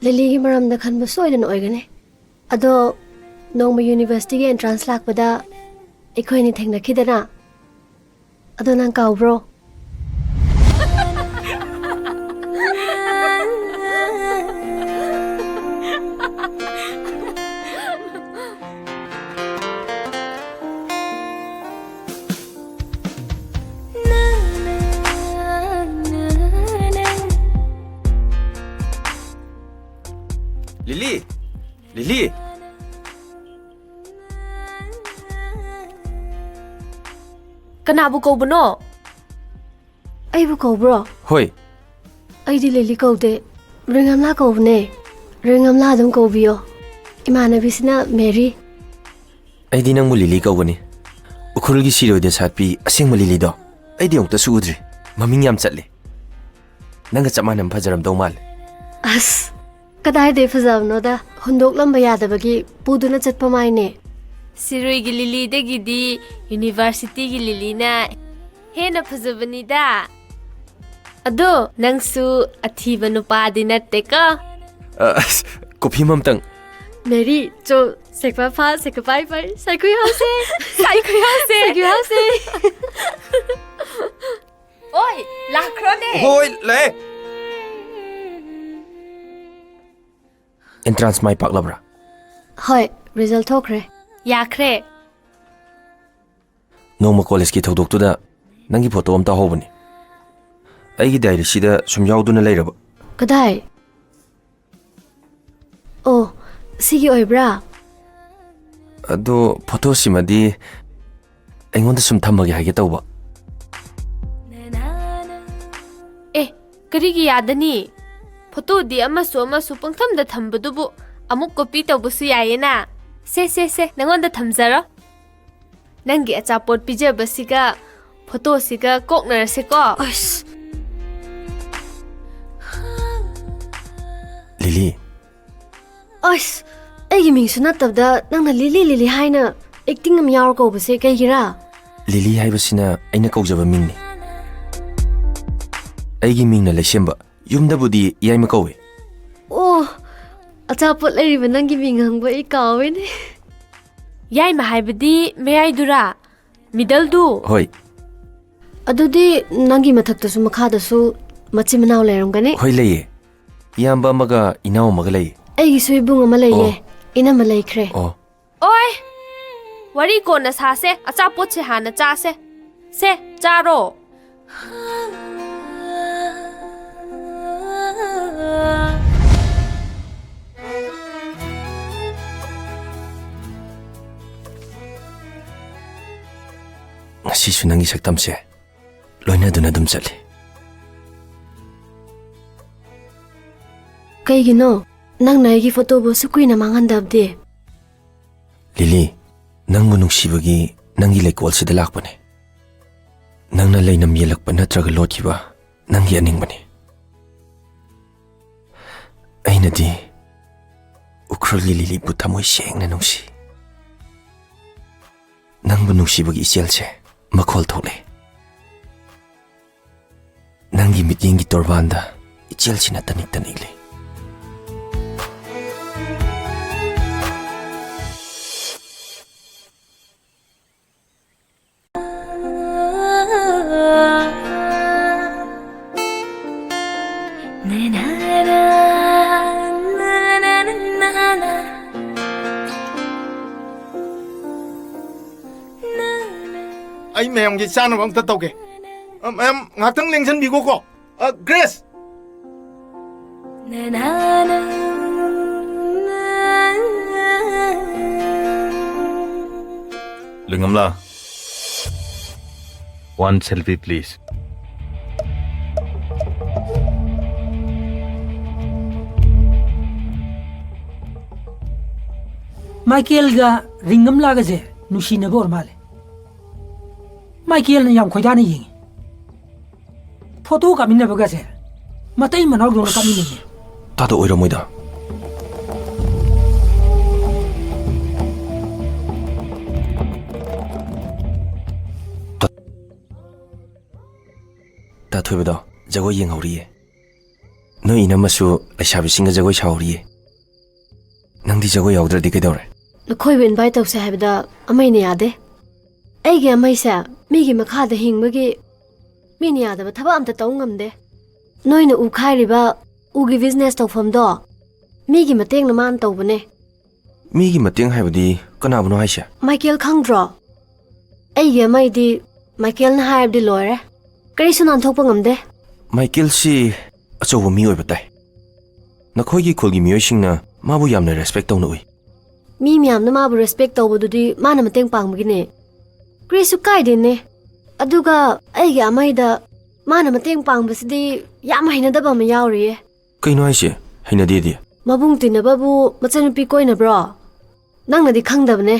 ꯂꯤꯂꯤꯒꯤ ꯃꯔꯝꯗ ꯈꯟꯕ ꯁꯣꯏꯗꯅ ꯑꯣꯏꯒꯅꯤ꯫ ꯑꯗꯣ ꯅꯣꯡꯃ ꯌꯨꯅꯤꯚꯔꯁꯤꯇꯤꯒꯤ ꯑꯦꯟꯇ꯭ꯔꯥꯟꯁ ꯂꯥꯛꯄꯗ ꯑꯩꯈꯣꯏ ꯑꯅꯤ ꯊꯦꯡꯅꯈꯤꯗꯅ? ꯑꯗꯣ ꯅꯪ ꯀꯥꯎꯕ꯭ꯔꯣ? ꯂꯤꯂꯤ! ꯂꯤꯂꯤ! ꯀꯅꯥꯕꯨ ꯀꯧꯕꯅꯣ? ꯑꯩꯕꯨ ꯀꯧꯕ꯭ꯔꯣ? ꯍꯣꯏ꯫ ꯑꯩꯗꯤ ꯂꯤꯂꯤ ꯀꯧꯗꯦ, ꯔꯦꯡꯉꯝꯂꯥ ꯀꯧꯕꯅꯦ꯫ ꯔꯦꯡꯉꯝꯂꯥ ꯑꯗꯨꯝ ꯀꯧꯕꯤꯌꯣ꯫ ꯏꯃꯥꯟꯅꯕꯤꯁꯤꯅ ꯃꯦꯔꯤ꯫ ꯑꯩꯗꯤ ꯅꯪꯕꯨ ꯂꯤꯂꯤ ꯀꯧꯒꯅꯤ꯫ ꯎꯈ꯭ꯔꯨꯜꯒꯤ ꯁꯤꯔꯣꯏꯗ ꯁꯥꯠꯄꯤ ꯑꯁꯦꯡꯕ ꯂꯤꯂꯤꯗꯣ ꯑꯩꯗꯤ ꯑꯃꯨꯛꯇꯁꯨ ꯎꯗ꯭ꯔꯤ꯫ ꯃꯃꯤꯡ ꯌꯥꯝ ꯆꯠꯂꯦ꯫ ꯅꯪꯒ ꯆꯞ ꯃꯥꯟꯅꯕ ꯐꯖꯔꯝꯗꯧ ꯃꯥꯜꯂꯦ꯫ ꯑꯁ, ꯀꯗꯥꯏꯗꯩ ꯐꯖꯕꯅꯣꯗ, ꯍꯨꯟꯗꯣꯛꯂꯝꯕ ꯌꯥꯗꯕꯒꯤ ꯄꯨꯗꯨꯅ ꯆꯠꯄ ꯃꯥꯏꯅꯦ꯫ ꯁꯤꯔꯣꯏꯒꯤ ꯂꯤꯂꯤꯗꯒꯤꯗꯤ ꯌꯨꯅꯤꯚꯔꯁꯤꯇꯤꯒꯤ ꯂꯤꯂꯤꯅ ꯍꯦꯟꯅ ꯐꯖꯕꯅꯤꯗ꯫ ꯑꯗꯣ ꯅꯪꯁꯨ ꯑꯊꯤꯕ ꯅꯨꯄꯥꯗꯤ ꯅꯠꯇꯦꯀꯣ? ꯑ, ꯑꯁ, ꯀꯣꯐꯤ ꯑꯃꯇꯪ꯫ ꯃꯦꯔꯤ, ꯆꯣ, ꯁꯦꯛꯄ ꯐꯥ, ꯁꯦꯛꯄ ꯄꯥꯏ ꯄꯥꯏ, ꯁꯥꯏꯀꯨꯏ ꯍꯧꯁꯦ꯫ ꯁꯥꯏꯀꯨꯏ ꯍꯧꯁꯦ꯫ ꯁꯥꯏꯀꯨꯏ ꯍꯧꯁꯦ꯫ ꯑꯣꯏ, ꯂꯥꯛꯈ꯭ꯔꯣꯅꯦ꯫ ꯍꯣꯏ, ꯂꯥꯛꯑꯦ꯫ ꯑꯦꯟꯇ꯭ꯔꯥꯟꯁ ꯃꯥꯏ ꯄꯥꯛꯂꯕ꯭ꯔꯥ? ꯍꯣꯏ, ꯔꯤꯖꯜ ꯊꯣꯛꯈ꯭ꯔꯦ꯫ ꯌꯥꯈ꯭ꯔꯦ꯫ ꯅꯣꯡꯃ ꯀꯣꯂꯦꯖꯀꯤ ꯊꯧꯗꯣꯛꯇꯨꯗ ꯅꯪꯒꯤ ꯐꯣꯇꯣ ꯑꯃ ꯇꯥꯍꯧꯕꯅꯤ꯫ ꯑꯩꯒꯤ ꯗꯥꯏꯔꯤꯁꯤꯗ ꯁꯨꯝ ꯌꯥꯎꯗꯨꯅ ꯂꯩꯔꯕ꯫ ꯀꯗꯥꯏ? ꯑꯣ, ꯁꯤꯒꯤ ꯑꯣꯏꯕ꯭ꯔꯥ? ꯑꯗꯣ ꯐꯣꯇꯣꯁꯤꯃꯗꯤ ꯑꯩꯉꯣꯟꯗ ꯁꯨꯝ ꯊꯝꯃꯒꯦ ꯍꯥꯏꯒꯦ ꯇꯧꯕ꯫ ꯑꯦ, ꯀꯔꯤꯒꯤ ꯌꯥꯗꯅꯤ? ꯐꯣꯇꯣꯗꯤ ꯑꯃꯁꯨ ꯑꯃꯁꯨ ꯄꯪꯊꯝꯗ ꯊꯝꯕꯗꯨꯕꯨ ꯑꯃꯨꯛ copy ꯇꯧꯕꯁꯨ ꯌꯥꯏꯌꯦꯅ꯫ ꯁꯦ, ꯁꯦ, ꯁꯦ, ꯅꯉꯣꯟꯗ ꯊꯝꯖꯔꯣ꯫ ꯅꯪꯒꯤ ꯑꯆꯥꯄꯣꯠ ꯄꯤꯖꯕꯁꯤꯒ ꯐꯣꯇꯣꯁꯤꯒ ꯀꯣꯛꯅꯔꯁꯦꯀꯣ꯫ ꯑꯁ꯫ ꯂꯤꯂꯤ꯫ ꯑꯁ, ꯑꯩꯒꯤ ꯃꯤꯡꯁꯨ ꯅꯠꯇꯕꯗ ꯅꯪꯅ ꯂꯤꯂꯤ ꯂꯤꯂꯤ ꯍꯥꯏꯅ acting ꯑꯃ ꯌꯥꯎꯔ ꯀꯧꯕꯁꯦ ꯀꯩꯒꯤꯔꯥ? ꯂꯤꯂꯤ ꯍꯥꯏꯕꯁꯤꯅ ꯑꯩꯅ ꯀꯧꯖꯕ ꯃꯤꯡꯅꯤ꯫ ꯑꯩꯒꯤ ꯃꯤꯡꯅ ꯂꯩꯁꯦꯝꯕ, ꯌꯨꯝꯗꯕꯨꯗꯤ ꯌꯥꯏꯃ ꯀꯧꯏ꯫ ꯑꯣ, ꯑꯆꯥꯄꯣꯠ ꯂꯩꯔꯤꯕ ꯅꯪꯒꯤ ꯃꯤꯡ ꯍꯪꯕ ꯑꯩ ꯀꯥꯎꯋꯦꯅꯦ꯫ ꯌꯥꯏꯃ ꯍꯥꯏꯕꯗꯤ ꯃꯌꯥꯏꯗꯨꯔꯥ? Middleꯗꯨ? ꯍꯣꯏ꯫ ꯑꯗꯨꯗꯤ ꯅꯪꯒꯤ ꯃꯊꯛꯇꯁꯨ ꯃꯈꯥꯗꯁꯨ ꯃꯆꯤꯟ ꯃꯅꯥꯎ ꯂꯩꯔꯝꯒꯅꯤ? ꯍꯣꯏ, ꯂꯩꯌꯦ꯫ ꯏꯌꯥꯝꯕ ꯑꯃꯒ ꯏꯅꯥꯎ ꯑꯃꯒ ꯂꯩꯌꯦ꯫ ꯑꯩꯒꯤꯁꯨ ꯏꯕꯨꯡ ꯑꯃ ꯂꯩꯌꯦ꯫ ꯑꯣ꯫ ꯏꯅꯝꯃ ꯂꯩꯈ꯭ꯔꯦ꯫ ꯑꯣ꯫ ꯑꯣꯏ! ꯋꯥꯔꯤ ꯀꯣꯟꯅ ꯁꯥꯁꯦ, ꯑꯆꯥꯄꯣꯠꯁꯦ ꯍꯥꯟꯅ ꯆꯥꯁꯦ꯫ ꯁꯦ, ꯆꯥꯔꯣ꯫ ꯉꯁꯤꯁꯨ ꯅꯪꯒꯤ ꯁꯛꯇꯝꯁꯦ ꯂꯣꯏꯅꯗꯨꯅ ꯑꯗꯨꯝ ꯆꯠꯂꯤ꯫ ꯀꯩꯒꯤꯅꯣ ꯅꯪꯅ ꯑꯩꯒꯤ ꯐꯣꯇꯣꯕꯨ ꯑꯁꯨꯛ ꯀꯨꯏꯅ ꯃꯥꯡꯍꯟꯗꯕꯗꯤ? ꯂꯤꯂꯤ, ꯅꯪꯕꯨ ꯅꯨꯡꯁꯤꯕꯒꯤ ꯅꯪꯒꯤ ꯂꯩꯀꯣꯜꯁꯤꯗ ꯂꯥꯛꯄꯅꯦ꯫ ꯅꯪꯅ ꯂꯩꯅꯝ ꯌꯦꯜꯂꯛꯄ ꯅꯠꯇ꯭ꯔꯒ ꯂꯣꯠꯈꯤꯕ ꯅꯪꯒꯤ ꯑꯅꯤꯡꯕꯅꯤ꯫ ꯑꯩꯅꯗꯤ ꯎꯈ꯭ꯔꯨꯜꯒꯤ ꯂꯤꯂꯤꯕꯨ ꯊꯃꯣꯏ ꯁꯦꯡꯅ ꯅꯨꯡꯁꯤ꯫ ꯅꯪꯕꯨ ꯅꯨꯡꯁꯤꯕꯒꯤ ꯏꯆꯦꯜꯁꯦ ꯃꯈꯣꯜ ꯊꯣꯛꯂꯦ꯫ ꯅꯪꯒꯤ ꯃꯤꯠꯌꯦꯡꯒꯤ ꯇꯣꯔꯕꯥꯟꯗ ꯏꯆꯦꯜꯁꯤꯅ ꯇꯅꯤꯛ ꯇꯅꯤꯛꯂꯤ꯫ ꯑꯩ ꯃꯌꯥꯝꯒꯤ ꯆꯥꯅꯕ ꯑꯝꯇ ꯇꯧꯒꯦ꯫ ꯑ, ꯃꯌꯥꯝ ꯉꯥꯛꯇꯪ ꯂꯦꯡꯁꯟꯕꯤꯈꯣꯀꯣ꯫ ꯑ, ꯒ꯭ꯔꯦꯁ! ꯂꯤꯡꯉꯝꯂꯥ? One selfie, please. ꯃꯥꯏꯀꯦꯜꯒ ꯔꯤꯡꯒꯝꯂꯥꯒꯁꯦ ꯅꯨꯡꯁꯤꯅꯕ ꯑꯣꯏꯔ ꯃꯥꯜꯂꯦ꯫ ꯃꯥꯏꯀꯦꯜꯅ ꯌꯥꯝ ꯈꯣꯏꯗꯥꯅ ꯌꯦꯡꯉꯤ꯫ ꯐꯣꯇꯣ ꯀꯥꯞꯃꯤꯟꯅꯕꯒꯁꯦ ꯃꯇꯩ ꯃꯅꯥꯎꯗꯧꯅ ꯀꯥꯞꯃꯤꯟꯅꯩꯌꯦ꯫ ꯇꯥꯗ ꯑꯣꯏꯔꯝꯃꯣꯏꯗ꯫ ꯇꯥ-, ꯇꯥꯊꯣꯏꯕꯗꯣ ꯖꯒꯣꯏ ꯌꯦꯡꯍꯧꯔꯤꯌꯦ꯫ ꯅꯣꯏ ꯏꯅꯝꯃꯁꯨ ꯂꯩꯁꯥꯕꯤꯁꯤꯡꯒ ꯖꯒꯣꯏ ꯁꯥꯍꯧꯔꯤꯌꯦ꯫ ꯅꯪꯗꯤ ꯖꯒꯣꯏ ꯌꯥꯎꯗ꯭ꯔꯗꯤ ꯀꯩꯗꯧꯔꯦ? ꯅꯈꯣꯏꯕꯨ ꯏꯟꯚꯥꯏꯠ ꯇꯧꯁꯦ ꯍꯥꯏꯕꯗ ꯑꯃꯩꯅ ꯌꯥꯗꯦ꯫ ꯑꯩꯒꯤ ꯑꯃꯩꯁꯦ ꯃꯤꯒꯤ ꯃꯈꯥꯗ ꯍꯤꯡꯕꯒꯤ ꯃꯤꯅ ꯌꯥꯗꯕ ꯊꯕꯛ ꯑꯝꯇ ꯇꯧ ꯉꯝꯗꯦ꯫ ꯅꯣꯏꯅ ꯎꯈꯥꯏꯔꯤꯕ ꯎꯒꯤ ꯕꯤꯖꯤꯅꯦꯁ ꯇꯧꯐꯝꯗꯣ ꯃꯤꯒꯤ ꯃꯇꯦꯡꯅ ꯃꯥꯅ ꯇꯧꯕꯅꯦ꯫ ꯃꯤꯒꯤ ꯃꯇꯦꯡ ꯍꯥꯏꯕꯗꯤ ꯀꯅꯥꯕꯨꯅꯣ ꯍꯥꯏꯁꯦ? ꯃꯥꯏꯀꯦꯜ ꯈꯪꯗ꯭ꯔꯣ? ꯑꯩꯒꯤ ꯑꯃꯩꯗꯤ ꯃꯥꯏꯀꯦꯜꯅ ꯍꯥꯏꯔꯕꯗꯤ ꯂꯣꯏꯔꯦ꯫ ꯀꯔꯤꯁꯨ ꯅꯥꯟꯊꯣꯛꯄ ꯉꯝꯗꯦ꯫ ꯃꯥꯏꯀꯦꯜꯁꯤ ꯑꯆꯧꯕ ꯃꯤ ꯑꯣꯏꯕ ꯇꯥꯏ꯫ ꯅꯈꯣꯏꯒꯤ ꯈꯨꯜꯒꯤ ꯃꯤꯑꯣꯏꯁꯤꯡꯅ ꯃꯥꯕꯨ ꯌꯥꯝꯅ ꯔꯦꯁꯄꯦꯛ ꯇꯧꯅ ꯎꯏ꯫ ꯃꯤ ꯃꯌꯥꯝꯅ ꯃꯥꯕꯨ ꯔꯦꯁꯄꯦꯛ ꯇꯧꯕꯗꯨꯗꯤ ꯃꯥꯅ ꯃꯇꯦꯡ ꯄꯥꯡꯕꯒꯤꯅꯦ꯫ ꯀꯔꯤꯁꯨ ꯀꯥꯏꯗꯦꯅꯦ꯫ ꯑꯗꯨꯒ ꯑꯩꯒꯤ ꯑꯃꯩꯗ ꯃꯥꯅ ꯃꯇꯦꯡ ꯄꯥꯡꯕꯁꯤꯗꯤ ꯌꯥꯝ ꯍꯩꯅꯗꯕ ꯑꯃ ꯌꯥꯎꯔꯤꯌꯦ꯫ ꯀꯩꯅꯣ ꯍꯥꯏꯁꯦ? ꯍꯩꯅꯗꯦꯗꯤ? ꯃꯕꯨꯡ ꯇꯤꯟꯅꯕꯕꯨ ꯃꯆꯟꯅꯨꯄꯤ ꯀꯣꯏꯅꯕ꯭ꯔꯣ? ꯅꯪꯅꯗꯤ ꯈꯪꯗꯕꯅꯦ꯫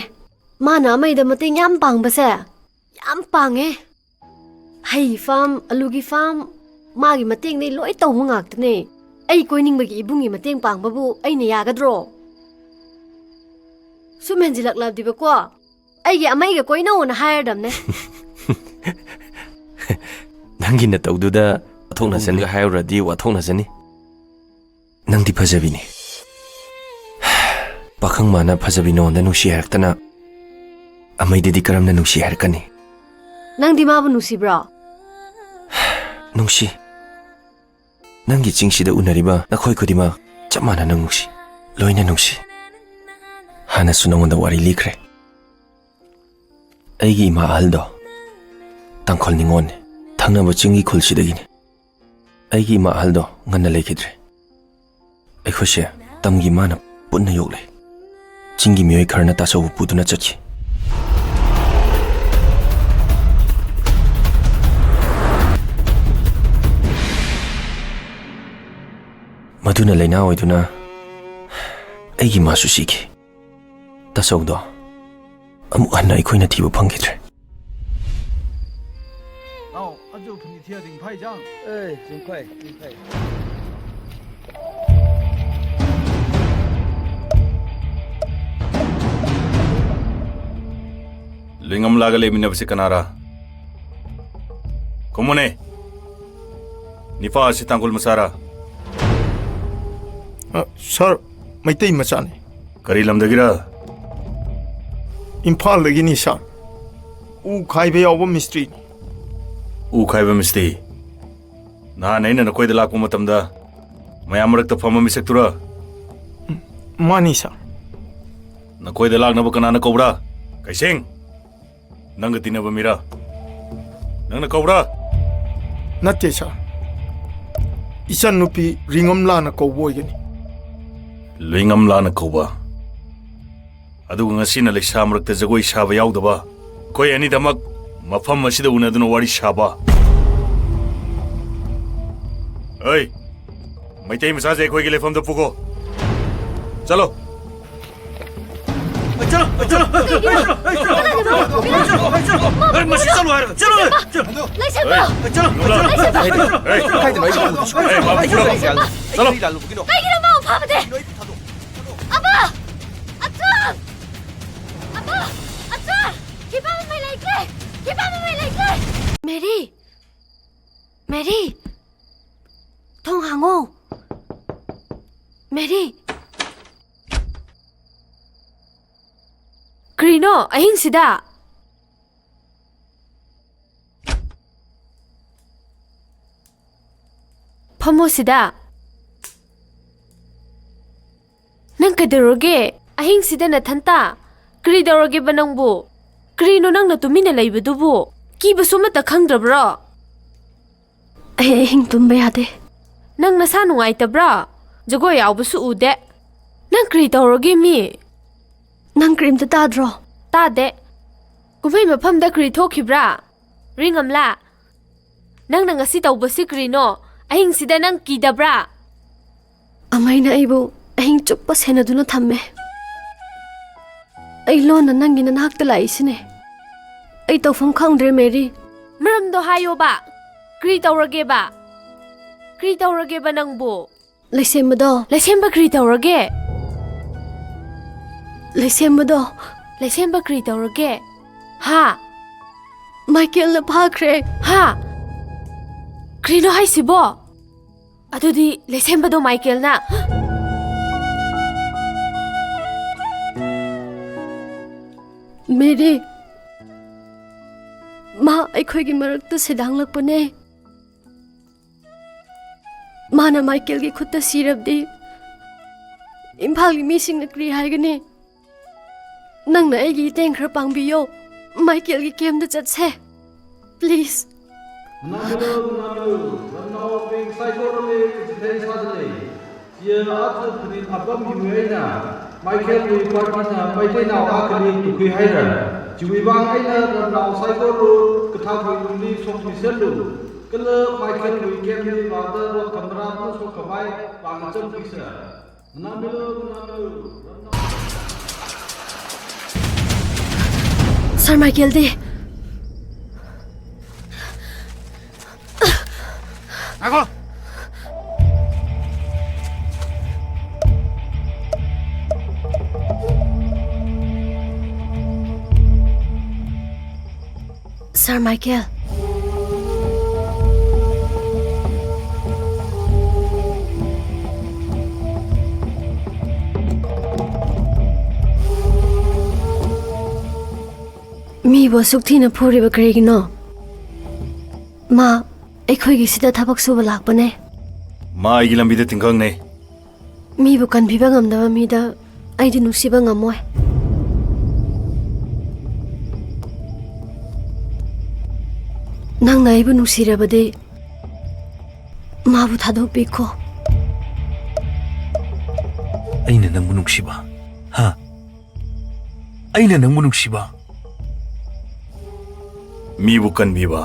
ꯃꯥꯅ ꯑꯃꯩꯗ ꯃꯇꯦꯡ ꯌꯥꯝ ꯄꯥꯡꯕꯁꯦ ꯌꯥꯝ ꯄꯥꯡꯉꯦ꯫ ꯍꯩ ꯐꯥꯝ, ꯑꯂꯨꯒꯤ ꯐꯥꯝ, ꯃꯥꯒꯤ ꯃꯇꯦꯡꯗꯩ ꯂꯣꯏ ꯇꯧꯕ ꯉꯥꯛꯇꯅꯦ꯫ ꯑꯩ ꯀꯣꯏꯅꯤꯡꯕꯒꯤ ꯏꯕꯨꯡꯒꯤ ꯃꯇꯦꯡ ꯄꯥꯡꯕꯕꯨ ꯑꯩꯅ ꯌꯥꯒꯗ꯭ꯔꯣ? ꯁꯨꯝ ꯍꯦꯟꯖꯤꯜꯂꯛꯂꯕꯗꯤꯕꯀꯣ, ꯑꯩꯒꯤ ꯑꯃꯩꯒ ꯀꯣꯏꯅꯧꯅ ꯍꯥꯏꯔꯗꯝꯅꯦ꯫ ꯅꯪꯒꯤ ꯅꯇꯧꯗꯨꯗ ꯋꯥꯊꯣꯛꯅꯖꯅꯤ ꯍꯥꯏꯔꯨꯔꯗꯤ ꯋꯥꯊꯣꯛꯅꯖꯅꯤ꯫ ꯅꯪꯗꯤ ꯐꯖꯕꯤꯅꯤ꯫ ꯄꯥꯈꯪ ꯃꯥꯅ ꯐꯖꯕꯤ ꯅꯉꯣꯟꯗ ꯅꯨꯡꯁꯤ ꯍꯥꯏꯔꯛꯇꯅ ꯑꯃꯩꯗꯗꯤ ꯀꯔꯝꯅ ꯅꯨꯡꯁꯤ ꯍꯥꯏꯔꯛꯀꯅꯤ? ꯅꯪꯗꯤ ꯃꯥꯕꯨ ꯅꯨꯡꯁꯤꯕ꯭ꯔꯣ? ꯅꯨꯡꯁꯤ꯫ ꯅꯪꯒꯤ ꯆꯤꯡꯁꯤꯗ ꯎꯅꯔꯤꯕ ꯅꯈꯣꯏ ꯈꯨꯗꯤꯡꯃꯛ ꯆꯞ ꯃꯥꯟꯅꯅ ꯅꯨꯡꯁꯤ꯫ ꯂꯣꯏꯅ ꯅꯨꯡꯁꯤ꯫ ꯍꯥꯟꯅꯁꯨ ꯅꯉꯣꯟꯗ ꯋꯥꯔꯤ ꯂꯤꯈ꯭ꯔꯦ꯫ ꯑꯩꯒꯤ ꯏꯃꯥ ꯑꯍꯜꯗꯣ ꯇꯥꯡꯈꯨꯜ ꯅꯤꯉꯣꯜꯅꯤ꯫ ꯊꯪꯅꯕ ꯆꯤꯡꯒꯤ ꯈꯨꯜꯁꯤꯗꯒꯤꯅꯤ꯫ ꯑꯩꯒꯤ ꯏꯃꯥ ꯑꯍꯜꯗꯣ ꯉꯟꯅ ꯂꯩꯈꯤꯗ꯭ꯔꯦ꯫ ꯑꯩꯈꯣꯏꯁꯦ ꯇꯝꯒꯤ ꯃꯥꯅ ꯄꯨꯟꯅ ꯌꯣꯛꯂꯦ꯫ ꯆꯤꯡꯒꯤ ꯃꯤꯑꯣꯏ ꯈꯔꯅ ꯇꯥꯆꯧꯕꯨ ꯄꯨꯗꯨꯅ ꯆꯠꯈꯤ꯫ ꯃꯗꯨꯅ ꯂꯥꯏꯅꯥ ꯑꯣꯏꯗꯨꯅ ꯑꯩꯒꯤ ꯏꯃꯥꯁꯨ ꯁꯤꯈꯤ꯫ ꯇꯥꯆꯧꯗꯣ ꯑꯃꯨꯛ ꯍꯟꯅ ꯑꯩꯈꯣꯏꯅ ꯊꯤꯕ ꯐꯪꯈꯤꯗ꯭ꯔꯦ꯫ ꯅꯥꯎ, ꯑꯗꯨ ꯐꯨꯅꯤ ꯊꯤꯌꯥ ꯗꯤꯡ ꯐꯥꯏ ꯖꯥꯡ꯫ ꯑꯦ, ꯖꯤꯡ ꯐꯥꯏ, ꯖꯤꯡ ꯐꯥꯏ꯫ ꯂꯨꯏꯉꯝꯂꯥꯒ ꯂꯩꯃꯤꯟꯅꯕꯁꯤ ꯀꯅꯥꯔꯥ? ꯈꯨꯝꯃꯨꯅꯦ꯫ ꯅꯤꯄꯥ ꯑꯁꯤ ꯇꯥꯡꯈꯨꯜ ꯃꯆꯥꯔꯥ? ꯑ, ꯁꯥꯔ, ꯃꯩꯇꯩ ꯃꯆꯥꯅꯤ꯫ ꯀꯔꯤ ꯂꯝꯗꯒꯤꯔ? ꯏꯝꯐꯥꯜꯗꯒꯤꯅꯤ, ꯁꯥꯔ꯫ ꯎ ꯈꯥꯏꯕ ꯌꯥꯎꯕ ꯃꯤꯁꯇ꯭ꯔꯤꯅꯤ꯫ ꯎ ꯈꯥꯏꯕ ꯃꯤꯁꯇ꯭ꯔꯤ? ꯅꯍꯥꯟ ꯑꯩꯅ ꯅꯈꯣꯏꯗ ꯂꯥꯛꯄ ꯃꯇꯝꯗ ꯃꯌꯥꯝ ꯃꯔꯛꯇ ꯐꯝꯕ ꯃꯤꯁꯛꯇꯨꯔ? ꯎꯝ, ꯃꯥꯅꯤ, ꯁꯥꯔ꯫ ꯅꯈꯣꯏꯗ ꯂꯥꯛꯅꯕ ꯀꯅꯥꯅ ꯀꯧꯕ꯭ꯔꯥ? ꯀꯩꯁꯦꯡ, ꯅꯪꯒ ꯇꯤꯟꯅꯕ ꯃꯤꯔꯥ? ꯅꯪꯅ ꯀꯧꯕ꯭ꯔꯥ? ꯅꯠꯇꯦ, ꯁꯥꯔ꯫ ꯏꯆꯟꯅꯨꯄꯤ ꯔꯤꯉꯝꯂꯥꯅ ꯀꯧꯕ ꯑꯣꯏꯒꯅꯤ꯫ ꯂꯨꯏꯉꯝꯂꯥꯅ ꯀꯧꯕ? ꯑꯗꯨꯒ ꯉꯁꯤꯅ ꯂꯩꯁꯥ ꯃꯔꯛꯇ ꯖꯒꯣꯏ ꯁꯥꯕ ꯌꯥꯎꯗꯕ, ꯑꯩꯈꯣꯏ ꯑꯅꯤꯗꯃꯛ ꯃꯐꯝ ꯑꯁꯤꯗ ꯎꯅꯗꯨꯅ ꯋꯥꯔꯤ ꯁꯥꯕ꯫ ꯑꯩ, ꯃꯩꯇꯩ ꯃꯆꯥꯁꯦ ꯑꯩꯈꯣꯏꯒꯤ ꯂꯩꯐꯝꯗ ꯄꯨꯈꯣ꯫ ꯆꯠꯂꯣ꯫ ꯆꯠꯂꯣ, ꯆꯠꯂꯣ, ꯆꯠꯂꯣ, ꯆꯠꯂꯣ, ꯆꯠꯂꯣ, ꯆꯠꯂꯣ, ꯃꯁꯤ ꯆꯠꯂꯣ ꯍꯥꯏꯔꯒ, ꯆꯠꯂꯣ, ꯆꯠꯂꯣ꯫ ꯂꯩꯁꯦꯝꯕ! ꯆꯠꯂꯣ, ꯆꯠꯂꯣ, ꯂꯩꯁꯦꯝꯕ! ꯆꯠꯂꯣ꯫ ꯀꯥꯏꯗꯅꯣ ꯑꯩ ꯈꯪꯗꯦ꯫ ꯂꯩꯁꯦꯝꯕ! ꯀꯩꯒꯤꯅꯣ ꯃꯥ ꯐꯥꯕꯗꯤ? ꯑꯕꯥ! ꯑꯆꯥꯟ! ꯑꯕꯥ! ꯑꯆꯥꯟ! ꯈꯤꯕꯥ ꯃꯃꯩ ꯂꯩꯇ꯭ꯔꯦ! ꯈꯤꯕꯥ ꯃꯃꯩ ꯂꯩꯇ꯭ꯔꯦ! ꯃꯦꯔꯤ! ꯃꯦꯔꯤ! ꯊꯣꯡ ꯍꯥꯡꯉꯣ! ꯃꯦꯔꯤ! ꯀꯔꯤꯅꯣ ꯑꯍꯤꯡꯁꯤꯗ? ꯐꯝꯃꯣ ꯁꯤꯗ꯫ ꯅꯪ ꯀꯩꯗꯧꯔꯒꯦ? ꯑꯍꯤꯡꯁꯤꯗ ꯅꯊꯟꯇ? ꯀꯔꯤ ꯇꯧꯔꯒꯦꯕ ꯅꯪꯕꯨ? ꯀꯔꯤꯅꯣ ꯅꯪꯅ ꯇꯨꯃꯤꯟꯅ ꯂꯩꯕꯗꯨꯕꯨ? ꯀꯤꯕꯁꯨ ꯑꯃꯠꯇ ꯈꯪꯗ꯭ꯔꯕ꯭ꯔꯣ? ꯑꯩ ꯑꯍꯤꯡ ꯇꯨꯝꯕ ꯌꯥꯗꯦ꯫ ꯅꯪ ꯅꯁꯥ ꯅꯨꯡꯉꯥꯏꯇꯕ꯭ꯔꯥ? ꯖꯒꯣꯏ ꯌꯥꯎꯕꯁꯨ ꯎꯗꯦ꯫ ꯅꯪ ꯀꯔꯤ ꯇꯧꯔꯒꯦ ꯃꯤ? ꯅꯪ ꯀꯔꯤꯝꯇ ꯇꯥꯗ꯭ꯔꯣ? ꯇꯥꯗꯦ꯫ ꯀꯨꯝꯍꯩ ꯃꯐꯝꯗ ꯀꯔꯤ ꯊꯣꯛꯈꯤꯕ꯭ꯔꯥ? ꯔꯤꯡ ꯑꯝꯂꯥ, ꯅꯪꯅ ꯉꯁꯤ ꯇꯧꯕꯁꯤ ꯀꯔꯤꯅꯣ? ꯑꯍꯤꯡꯁꯤꯗ ꯅꯪ ꯀꯤꯗꯕ꯭ꯔꯥ? ꯑꯃꯩꯅ ꯑꯩꯕꯨ ꯑꯍꯤꯡ ꯆꯨꯞꯄ ꯁꯦꯟꯅꯗꯨꯅ ꯊꯝꯃꯦ꯫ ꯏꯂꯣꯟꯅ ꯅꯪꯒꯤ ꯅꯅꯥꯛꯇ ꯂꯥꯛꯏꯁꯤꯅꯦ꯫ ꯑꯩ ꯇꯧꯐꯝ ꯈꯪꯗ꯭ꯔꯦ, ꯃꯦꯔꯤ꯫ ꯃꯔꯝꯗꯣ ꯍꯥꯏꯌꯣꯕ꯫ ꯀꯔꯤ ꯇꯧꯔꯒꯦꯕ? ꯀꯔꯤ ꯇꯧꯔꯒꯦꯕ ꯅꯪꯕꯨ? ꯂꯩꯁꯦꯝꯕꯗꯣ꯫ ꯂꯩꯁꯦꯝꯕ ꯀꯔꯤ ꯇꯧꯔꯒꯦ? ꯂꯩꯁꯦꯝꯕꯗꯣ꯫ ꯂꯩꯁꯦꯝꯕ ꯀꯔꯤ ꯇꯧꯔꯒꯦ? ꯍꯥ? ꯃꯥꯏꯀꯦꯜꯅ ꯐꯥꯈ꯭ꯔꯦ꯫ ꯍꯥ? ꯀꯔꯤꯅꯣ ꯍꯥꯏꯁꯤꯕꯣ? ꯑꯗꯨꯗꯤ ꯂꯩꯁꯦꯝꯕꯗꯣ ꯃꯥꯏꯀꯦꯜꯅ? ꯃꯦꯔꯤ, ꯃꯥ ꯑꯩꯈꯣꯏꯒꯤ ꯃꯔꯛꯇ ꯁꯤꯗꯥꯡꯂꯛꯄꯅꯦ꯫ ꯃꯥꯅ ꯃꯥꯏꯀꯦꯜꯒꯤ ꯈꯨꯠꯇ ꯁꯤꯔꯕꯗꯤ ꯏꯝꯐꯥꯜꯒꯤ ꯃꯤꯁꯤꯡꯅ ꯀꯔꯤ ꯍꯥꯏꯒꯅꯤ? ꯅꯪꯅ ꯑꯩꯒꯤ ꯏꯇꯦꯡ ꯈꯔ ꯄꯥꯡꯕꯤꯌꯣ꯫ ꯃꯥꯏꯀꯦꯜꯒꯤ ꯀꯦꯝꯗ ꯆꯠꯁꯦ꯫ Please. ꯅꯥꯃꯤꯂꯨ, ꯅꯥꯃꯤꯂꯨ, ꯂꯝꯅꯥꯎ ꯄꯤꯡ ꯁꯥꯏꯀꯣꯔꯣꯂꯤ ꯆꯤꯊꯩ ꯁꯥꯗꯅꯤ꯫ ꯆꯤꯌꯦ ꯑꯥꯊꯨ ꯈꯨꯗꯤꯡ ꯑꯄꯥꯝꯕꯤꯕ ꯑꯩꯅ ꯃꯥꯏꯀꯦꯜꯒꯤ ꯄꯥꯔꯇꯤꯅ ꯃꯩꯇꯩꯅꯥꯎ ꯑꯥꯈꯂꯤ ꯇꯨꯈꯨꯏ ꯍꯥꯏꯔ꯫ ꯆꯤꯋꯤꯕꯥꯡ ꯑꯩꯅ ꯂꯝꯅꯥꯎ ꯁꯥꯏꯀꯣꯔꯣ ꯀꯊꯥꯕꯨ ꯂꯨꯝꯂꯤ ꯁꯣꯛꯄꯤ ꯁꯦꯠꯂꯨ꯫ ꯀꯂ ꯃꯥꯏꯀꯦꯜꯒꯤ ꯀꯦꯝꯗꯤ ꯕꯥꯗ ꯔꯣꯠ ꯀꯃꯔꯥ ꯁꯣꯛꯀꯃꯥꯏ ꯄꯥꯡꯆꯝ ꯄꯤꯁ꯫ ꯁꯥꯔ ꯃꯥꯏꯀꯦꯜꯗꯤ? ꯉꯥꯏꯈꯣ! ꯁꯥꯔ ꯃꯥꯏꯀꯦꯜ꯫ ꯃꯤꯕꯨ ꯑꯁꯨꯛ ꯊꯤꯅ ꯐꯨꯔꯤꯕ ꯀꯔꯤꯒꯤꯅꯣ? ꯃꯥ ꯑꯩꯈꯣꯏꯒꯤꯁꯤꯗ ꯊꯕꯛ ꯁꯨꯕ ꯂꯥꯛꯄꯅꯦ꯫ ꯃꯥ ꯑꯩꯒꯤ ꯂꯝꯕꯤꯗ ꯇꯤꯡꯈꯪꯅꯦ꯫ ꯃꯤꯕꯨ ꯀꯟꯕꯤꯕ ꯉꯝꯗꯕ ꯃꯤꯗ ꯑꯩꯗꯤ ꯅꯨꯡꯁꯤꯕ ꯉꯝꯃꯣꯏ꯫ ꯅꯪꯅ ꯑꯩꯕꯨ ꯅꯨꯡꯁꯤꯔꯕꯗꯤ ꯃꯥꯕꯨ ꯊꯥꯗꯣꯛꯄꯤꯈꯣ꯫ ꯑꯩꯅ ꯅꯪꯕꯨ ꯅꯨꯡꯁꯤꯕ? ꯍꯥ? ꯑꯩꯅ ꯅꯪꯕꯨ ꯅꯨꯡꯁꯤꯕ? ꯃꯤꯕꯨ ꯀꯟꯕꯤꯕ?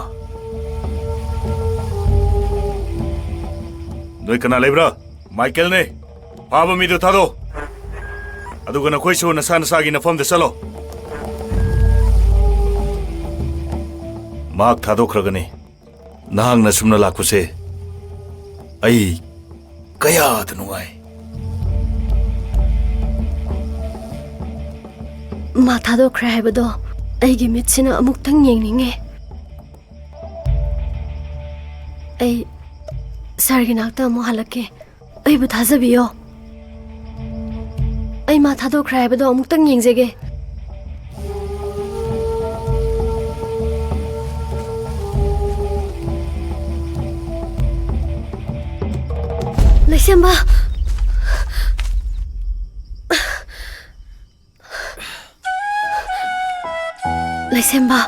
ꯅꯣꯏ ꯀꯅꯥ ꯂꯩꯕ꯭ꯔꯥ? ꯃꯥꯏꯀꯦꯜꯅꯦ꯫ ꯐꯥꯕ ꯃꯤꯗꯨ ꯊꯥꯗꯣꯛ꯫ ꯑꯗꯨꯒ ꯅꯈꯣꯏꯁꯨ ꯅꯁꯥ ꯅꯁꯥꯒꯤ ꯅꯐꯝꯗ ꯆꯠꯂꯣ꯫ ꯃꯍꯥꯛ ꯊꯥꯗꯣꯛꯈ꯭ꯔꯒꯅꯤ꯫ ꯅꯍꯥꯛꯅ ꯁꯨꯝꯅ ꯂꯥꯛꯄꯁꯦ ꯑꯩ ꯀꯌꯥꯗ ꯅꯨꯡꯉꯥꯏ꯫ ꯃꯥ ꯊꯥꯗꯣꯛꯈ꯭ꯔꯦ ꯍꯥꯏꯕꯗꯣ ꯑꯩꯒꯤ ꯃꯤꯠꯁꯤꯅ ꯑꯃꯨꯛꯇꯪ ꯌꯦꯡꯅꯤꯡꯉꯦ꯫ ꯑꯩ ꯁꯥꯔꯒꯤ ꯅꯥꯛꯇ ꯑꯃꯨꯛ ꯍꯜꯂꯛꯀꯦ꯫ ꯑꯩꯕꯨ ꯊꯥꯖꯕꯤꯌꯣ꯫ ꯑꯩ ꯃꯥ ꯊꯥꯗꯣꯛꯈ꯭ꯔꯦ ꯍꯥꯏꯕꯗꯣ ꯑꯃꯨꯛꯇꯪ ꯌꯦꯡꯖꯒꯦ꯫ ꯂꯩꯁꯦꯝꯕ! ꯂꯩꯁꯦꯝꯕ!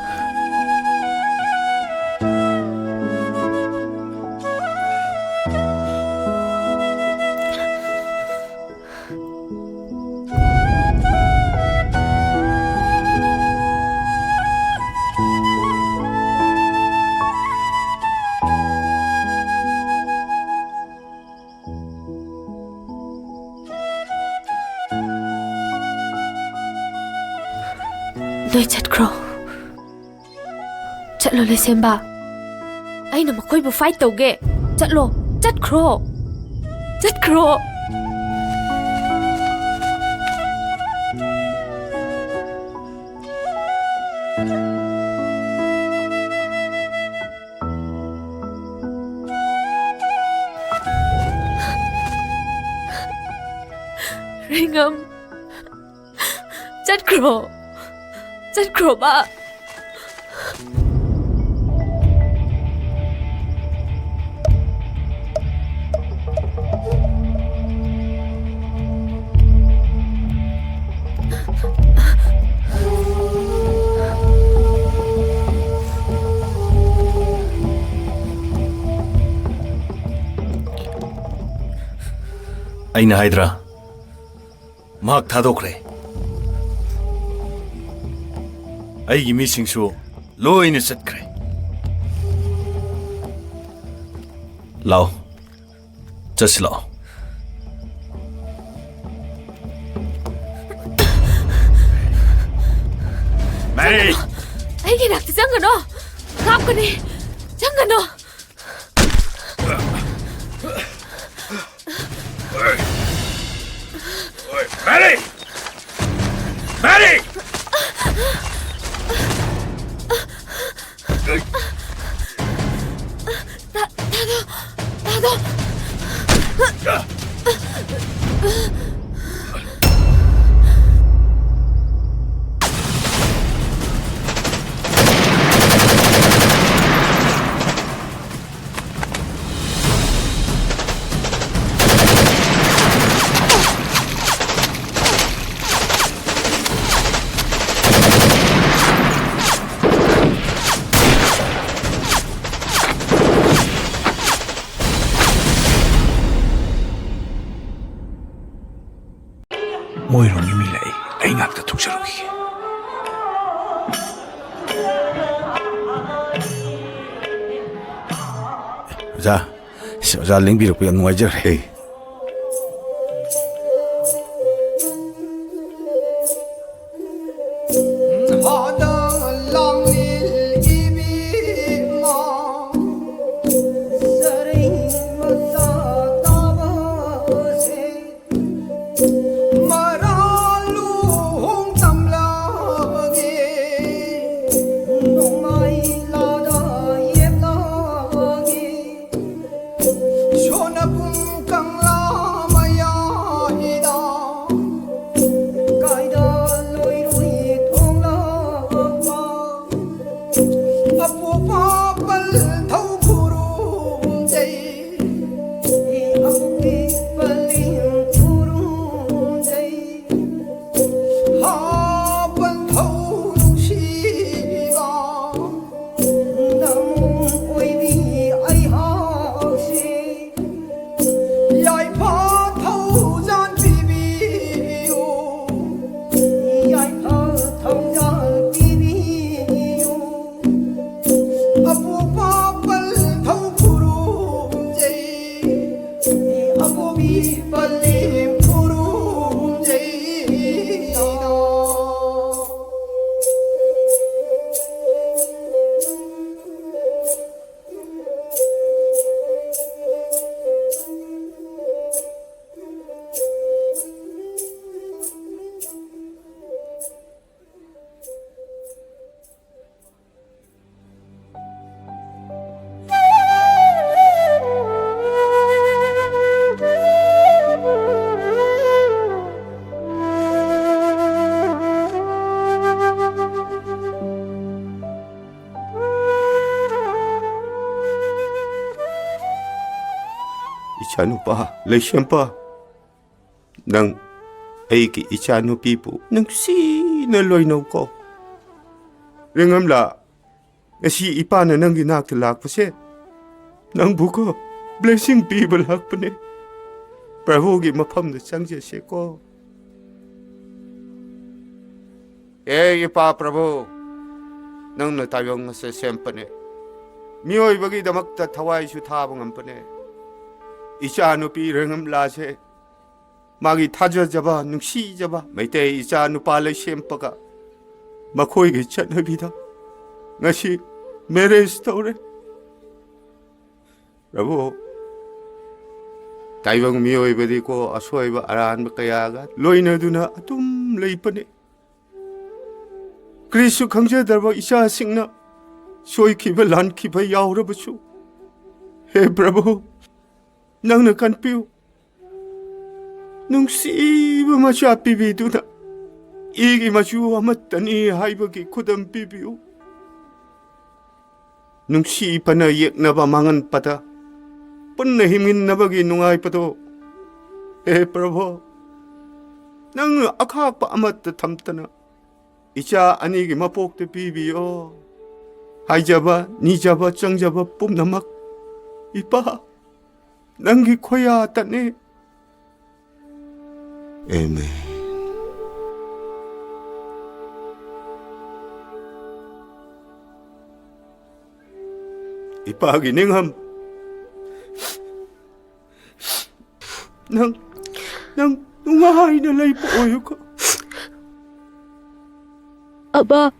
ꯅꯣꯏ ꯆꯠꯈ꯭ꯔꯣ꯫ ꯆꯠꯂꯣ, ꯂꯩꯁꯦꯝꯕ꯫ ꯑꯩꯅ ꯃꯈꯣꯏꯕꯨ ꯐꯥꯏꯠ ꯇꯧꯒꯦ꯫ ꯆꯠꯂꯣ, ꯆꯠꯈ꯭ꯔꯣ, ꯆꯠꯈ꯭ꯔꯣ꯫ ꯔꯤꯡꯉꯝ, ꯆꯠꯈ꯭ꯔꯣ, ꯆꯠꯈ꯭ꯔꯣꯕ꯫ ꯑꯩꯅ ꯍꯥꯏꯗ꯭ꯔꯥ? ꯃꯍꯥꯛ ꯊꯥꯗꯣꯛꯈ꯭ꯔꯦ꯫ ꯑꯩꯒꯤ ꯃꯤꯁꯤꯡꯁꯨ ꯂꯣꯏꯅ ꯆꯠꯈ꯭ꯔꯦ꯫ ꯂꯥꯛꯑꯣ, ꯆꯠꯁꯤ ꯂꯥꯛꯑꯣ꯫ ꯑꯩꯒꯤ ꯅꯥꯛꯇ ꯆꯪꯒꯅꯣ꯫ ꯀꯥꯞꯀꯅꯤ꯫ ꯆꯪꯒꯅꯣ꯫ ꯃꯦꯔꯤ! ꯃꯦꯔꯤ! ꯇꯥ-, ꯇꯥꯗꯣ! ꯇꯥꯗꯣ! ꯃꯣꯏꯔꯣꯝꯒꯤ ꯃꯤ ꯂꯥꯛꯏ꯫ ꯑꯩ ꯉꯥꯛꯇ ꯊꯣꯛꯆꯔꯨꯈꯤꯒꯦ꯫ ꯑꯣꯖꯥ, ꯑꯁ, ꯑꯣꯖꯥ ꯂꯦꯡꯕꯤꯔꯛꯄ ꯌꯥꯝ ꯅꯨꯡꯉꯥꯏꯖꯔꯦ꯫ ꯏꯆꯥꯅꯨꯄꯥ ꯂꯩꯁꯦꯝꯄ, ꯅꯪ ꯑꯩꯒꯤ ꯏꯆꯥꯅꯨꯄꯤꯕꯨ ꯅꯨꯡꯁꯤꯅ ꯂꯣꯏꯅꯧꯀꯣ꯫ ꯔꯦꯡꯉꯝꯂꯥ, ꯉꯁꯤ ꯏꯄꯥꯅ ꯅꯪꯒꯤ ꯅꯥꯛꯇ ꯂꯥꯛꯄꯁꯦ ꯅꯪꯕꯨꯀꯣ blessing ꯄꯤꯕ ꯂꯥꯛꯄꯅꯦ꯫ ꯄ꯭ꯔꯚꯨꯒꯤ ꯃꯐꯝꯗ ꯆꯪꯖꯁꯦꯀꯣ꯫ ꯑꯦ ꯏꯄꯥ ꯄ꯭ꯔꯚꯨ, ꯅꯪꯅ ꯇꯥꯏꯕꯪ ꯑꯁꯦ ꯁꯦꯝꯄꯅꯦ, ꯃꯤꯑꯣꯏꯕꯒꯤꯗꯃꯛꯇ ꯊꯋꯥꯏꯁꯨ ꯊꯥꯕ ꯉꯝꯄꯅꯦ꯫ ꯏꯆꯥꯅꯨꯄꯤ ꯔꯦꯡꯉꯝꯂꯥꯁꯦ ꯃꯥꯒꯤ ꯊꯥꯖꯖꯕ, ꯅꯨꯡꯁꯤꯖꯕ ꯃꯩꯇꯩ ꯏꯆꯥ ꯅꯨꯄꯥ ꯂꯩꯁꯦꯝꯄꯒ ꯃꯈꯣꯏꯒꯤ ꯆꯠꯅꯕꯤꯗ ꯉꯁꯤ marriage ꯇꯧꯔꯦ꯫ ꯄ꯭ꯔꯚꯨ, ꯇꯥꯏꯕꯪ ꯃꯤꯑꯣꯏꯕꯗꯤꯀꯣ ꯑꯁꯣꯏꯕ ꯑꯔꯥꯟꯕ ꯀꯌꯥꯒ ꯂꯣꯏꯅꯗꯨꯅ ꯑꯗꯨꯝ ꯂꯩꯕꯅꯤ꯫ ꯀ꯭ꯔꯤꯁꯨ ꯈꯪꯖꯗ꯭ꯔꯕ ꯏꯆꯥꯁꯤꯡꯅ ꯁꯣꯏꯈꯤꯕ ꯂꯥꯟꯈꯤꯕ ꯌꯥꯎꯔꯕꯁꯨ, ꯍꯦ ꯄ꯭ꯔꯚꯨ, ꯅꯪꯅ ꯀꯟꯕꯤꯌꯨ꯫ ꯅꯨꯡꯁꯤꯕ ꯃꯆꯥ ꯄꯤꯕꯤꯗꯨꯅ ꯏꯒꯤ ꯃꯆꯨ ꯑꯃꯠꯇꯅꯤ ꯍꯥꯏꯕꯒꯤ ꯈꯨꯗꯝ ꯄꯤꯕꯤꯌꯨ꯫ ꯅꯨꯡꯁꯤꯕꯅ ꯌꯦꯛꯅꯕ ꯃꯥꯡꯍꯟꯕꯗ ꯄꯨꯟꯅ ꯍꯤꯡꯃꯤꯟꯅꯕꯒꯤ ꯅꯨꯡꯉꯥꯏꯕꯗꯣ, ꯍꯦ ꯄ꯭ꯔꯚꯨ, ꯅꯪꯅ ꯑꯈꯥꯛꯄ ꯑꯃꯠꯇ ꯊꯝꯗꯅ ꯏꯆꯥ ꯑꯅꯤꯒꯤ ꯃꯄꯣꯛꯇ ꯄꯤꯕꯤꯌꯣ꯫ ꯍꯥꯏꯖꯕ, ꯅꯤꯖꯕ, ꯆꯪꯖꯕ ꯄꯨꯝꯅꯃꯛ ꯏꯄꯥ ꯅꯪꯒꯤ ꯈꯣꯌꯥꯇꯅꯤ꯫ ꯑꯦꯃꯦꯟ꯫ ꯏꯄꯥꯒꯤ ꯅꯤꯡꯉꯝ, ꯅꯪ, ꯅꯪ ꯅꯨꯡꯉꯥꯏꯅ ꯂꯩꯕ ꯑꯣꯏꯌꯨꯀꯣ꯫ ꯑꯕꯥ,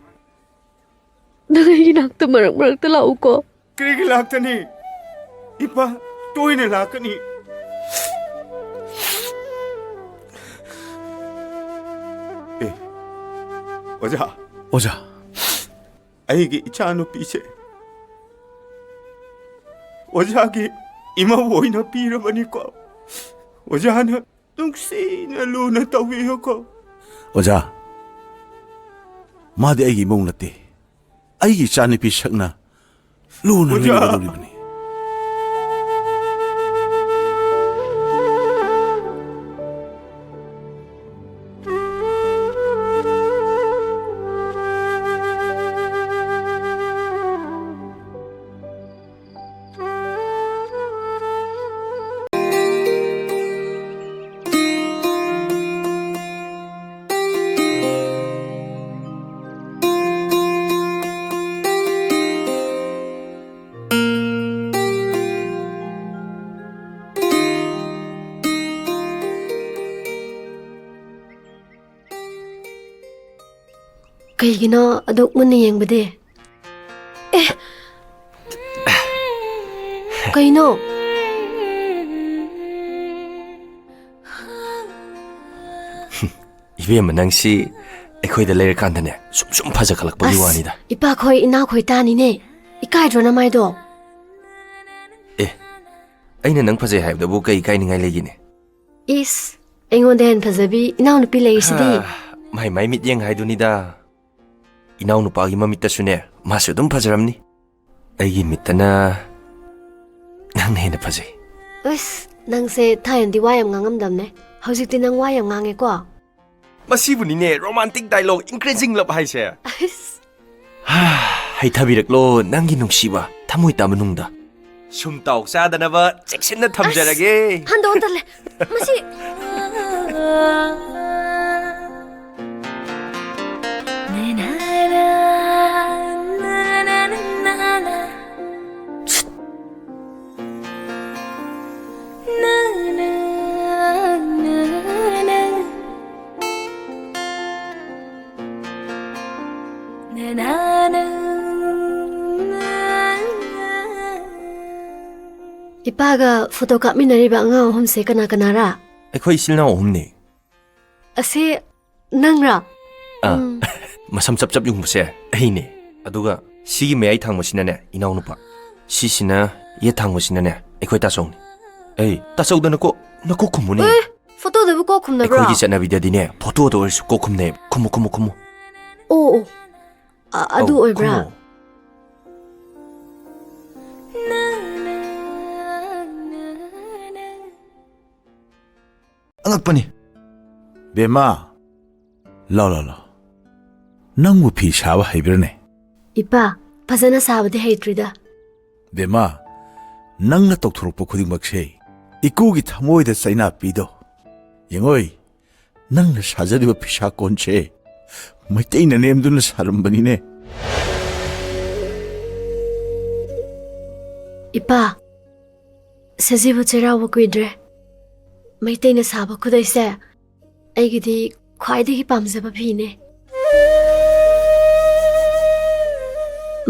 ꯅꯪ ꯑꯩꯒꯤ ꯅꯥꯛꯇ ꯃꯔꯛ ꯃꯔꯛꯇ ꯂꯥꯛꯎꯀꯣ꯫ ꯀꯔꯤꯒꯤ ꯂꯥꯛꯇꯅꯤ? ꯏꯄꯥ ꯇꯣꯏꯅ ꯂꯥꯛꯀꯅꯤ꯫ ꯑꯦ, ꯑꯣꯖꯥ꯫ ꯑꯣꯖꯥ꯫ ꯑꯩꯒꯤ ꯏꯆꯥꯅꯨꯄꯤꯁꯦ ꯑꯣꯖꯥꯒꯤ ꯏꯃꯧ ꯑꯣꯏꯅ ꯄꯤꯔꯕꯅꯤꯀꯣ꯫ ꯑꯣꯖꯥꯅ ꯅꯨꯡꯁꯤꯅ ꯂꯨꯅ ꯇꯧꯕꯤꯌꯨꯀꯣ꯫ ꯑꯣꯖꯥ, ꯃꯥꯗꯤ ꯑꯩꯒꯤ ꯏꯃꯧ ꯅꯠꯇꯦ꯫ ꯑꯩꯒꯤ ꯏꯆꯥꯅꯨꯄꯤ ꯁꯛꯅ ꯂꯨꯅ ꯑꯣꯖꯥ! ꯂꯣꯏꯅꯒꯗꯧꯔꯤꯕꯅꯤ꯫ ꯀꯩꯒꯤꯅꯣ ꯑꯗꯨꯛ ꯃꯨꯟꯅ ꯌꯦꯡꯕꯗꯤ? ꯑꯦ! ꯀꯩꯅꯣ? ꯏꯕꯦꯝꯃ, ꯅꯪꯁꯤ ꯑꯩꯈꯣꯏꯗ ꯂꯩꯔꯀꯥꯟꯗꯅꯦ, ꯁꯨꯝ ꯁꯨꯝ ꯐꯖꯈꯠꯂꯛꯄꯒꯤ ꯑꯁ, ꯋꯥꯅꯤꯗ꯫ ꯏꯄꯥꯈꯣꯏ ꯏꯅꯥꯎꯈꯣꯏ ꯇꯥꯅꯤꯅꯦ꯫ ꯏꯀꯥꯏꯗ꯭ꯔꯣ ꯅꯃꯥꯏꯗꯣ? ꯑꯦ, ꯑꯩꯅ ꯅꯪ ꯐꯖꯩ ꯍꯥꯏꯕꯗꯕꯨ ꯀꯩ ꯏꯀꯥꯏꯅꯤꯡꯉꯥꯏ ꯂꯩꯒꯦꯅꯦ? ꯏꯁ, ꯑꯩꯉꯣꯟꯗ ꯍꯦꯟꯅ ꯐꯖꯕꯤ ꯏꯅꯥꯎꯅꯨꯄꯤ ꯂꯩꯔꯤꯁꯤꯗꯤ꯫ ꯍꯥ, ꯃꯥꯏ ꯃꯥꯏ ꯃꯤꯠꯌꯦꯡ ꯍꯥꯏꯗꯨꯅꯤꯗ꯫ ꯏꯅꯥꯎꯅꯨꯄꯥꯒꯤ ꯃꯃꯤꯠꯇꯁꯨꯅꯦ, ꯃꯥꯁꯨ ꯑꯗꯨꯝ ꯐꯖꯔꯝꯅꯤ꯫ ꯑꯩꯒꯤ ꯃꯤꯠꯇꯅ ꯅꯪꯅ ꯍꯦꯟꯅ ꯐꯖꯩ꯫ ꯑꯁ, ꯅꯪꯁꯦ ꯊꯥꯏꯅꯗꯤ ꯋꯥ ꯌꯥꯝ ꯉꯥꯡꯉꯝꯗꯕꯅꯦ꯫ ꯍꯧꯖꯤꯛꯇꯤ ꯅꯪ ꯋꯥ ꯌꯥꯝ ꯉꯥꯡꯉꯦꯀꯣ? ꯃꯁꯤꯕꯨꯅꯤꯅꯦ romantic dialogue, increasing love ꯍꯥꯏꯁꯦ꯫ ꯑꯁ, ꯍꯩꯊꯕꯤꯔꯛꯂꯣ ꯅꯪꯒꯤ ꯅꯨꯡꯁꯤꯕ ꯊꯃꯣꯏ ꯇꯥꯕ ꯅꯨꯡꯗ꯫ ꯁꯨꯝ ꯇꯥꯎ ꯆꯥꯗꯅꯕ ꯆꯦꯛꯁꯤꯟꯅ ꯊꯝꯖꯔꯒꯦ꯫ ꯍꯟꯗꯣꯛꯑꯣ, ꯇꯜꯂꯦ꯫ ꯃꯁꯤ ꯏꯄꯥꯒ ꯐꯣꯇꯣ ꯀꯥꯞꯃꯤꯟꯅꯔꯤꯕ ꯑꯉꯥꯡ ꯑꯍꯨꯝꯁꯦ ꯀꯅꯥ ꯀꯅꯥꯔꯥ? ꯑꯩꯈꯣꯏ ꯏꯆꯤꯜ ꯏꯅꯥꯎ ꯑꯍꯨꯝꯅꯦ꯫ ꯑꯁꯤ ꯅꯪꯔꯥ? ꯑꯥ, ꯎꯝ꯫ ꯃꯁꯝ ꯆꯞ ꯆꯞ ꯌꯨꯡꯕꯁꯦ ꯑꯩꯅꯦ꯫ ꯑꯗꯨꯒ ꯁꯤꯒꯤ ꯃꯌꯥꯏ ꯊꯥꯡꯕꯁꯤꯅꯅꯦ ꯏꯅꯥꯎꯅꯨꯄꯥ, ꯁꯤꯁꯤꯅ ꯌꯦꯠ ꯊꯥꯡꯕꯁꯤꯅꯅꯦ ꯑꯩꯈꯣꯏ ꯇꯥꯆꯧꯅꯤ꯫ ꯑꯩ ꯇꯥꯆꯧꯗ ꯅꯀꯣꯛ, ꯅꯀꯣꯛ ꯈꯨꯝꯃꯨꯅꯦ꯫ ꯑꯦ, ꯐꯣꯇꯣꯗꯕꯨ ꯀꯣꯛ ꯈꯨꯝꯅꯕ꯭ꯔꯣ? ꯑꯩꯈꯣꯏꯒꯤ ꯆꯠꯅꯕꯤꯗꯗꯤꯅꯦ, ꯐꯣꯇꯣꯗ ꯑꯣꯏꯔꯁꯨ ꯀꯣꯛ ꯈꯨꯝꯅꯩ꯫ ꯈꯨꯝꯃꯨ, ꯈꯨꯝꯃꯨ, ꯈꯨꯝꯃꯨ꯫ ꯑꯣ, ꯑꯣ꯫ ꯑ-, ꯑꯗꯨ ꯑꯧ, ꯑꯣꯏꯕ꯭ꯔꯥ? ꯈꯨꯝꯃꯣ꯫ ꯑꯉꯛꯄꯅꯤ꯫ ꯕꯦꯝꯃ, ꯂꯥꯎ, ꯂꯥꯎ, ꯂꯥꯎ꯫ ꯅꯪꯕꯨ ꯐꯤ ꯁꯥꯕ ꯍꯩꯕ꯭ꯔꯅꯦ? ꯏꯄꯥ, ꯐꯖꯅ ꯁꯥꯕꯗꯤ ꯍꯩꯇ꯭ꯔꯤꯗ꯫ ꯕꯦꯝꯃ, ꯅꯪꯅ ꯇꯧꯊꯣꯔꯛꯄ ꯈꯨꯗꯤꯡꯃꯛꯁꯦ ꯏꯀꯨꯒꯤ ꯊꯃꯣꯏꯗ ꯆꯩꯅꯥ ꯄꯤꯗꯣ꯫ ꯌꯦꯡꯉꯣꯏ, ꯅꯪꯅ ꯁꯥꯖꯔꯤꯕ ꯐꯤꯁꯥ ꯀꯣꯟꯁꯦ ꯃꯩꯇꯩꯅ ꯅꯦꯝꯗꯨꯅ ꯁꯥꯔꯝꯕꯅꯤꯅꯦ꯫ ꯏꯄꯥ, ꯁꯖꯤꯕꯨ ꯆꯩꯔꯥꯎꯕ ꯀꯨꯏꯗ꯭ꯔꯦ꯫ ꯃꯩꯇꯩꯅ ꯁꯥꯕ ꯈꯨꯗꯩꯁꯦ ꯑꯩꯒꯤꯗꯤ ꯈ꯭ꯋꯥꯏꯗꯒꯤ ꯄꯥꯝꯖꯕ ꯐꯤꯅꯦ꯫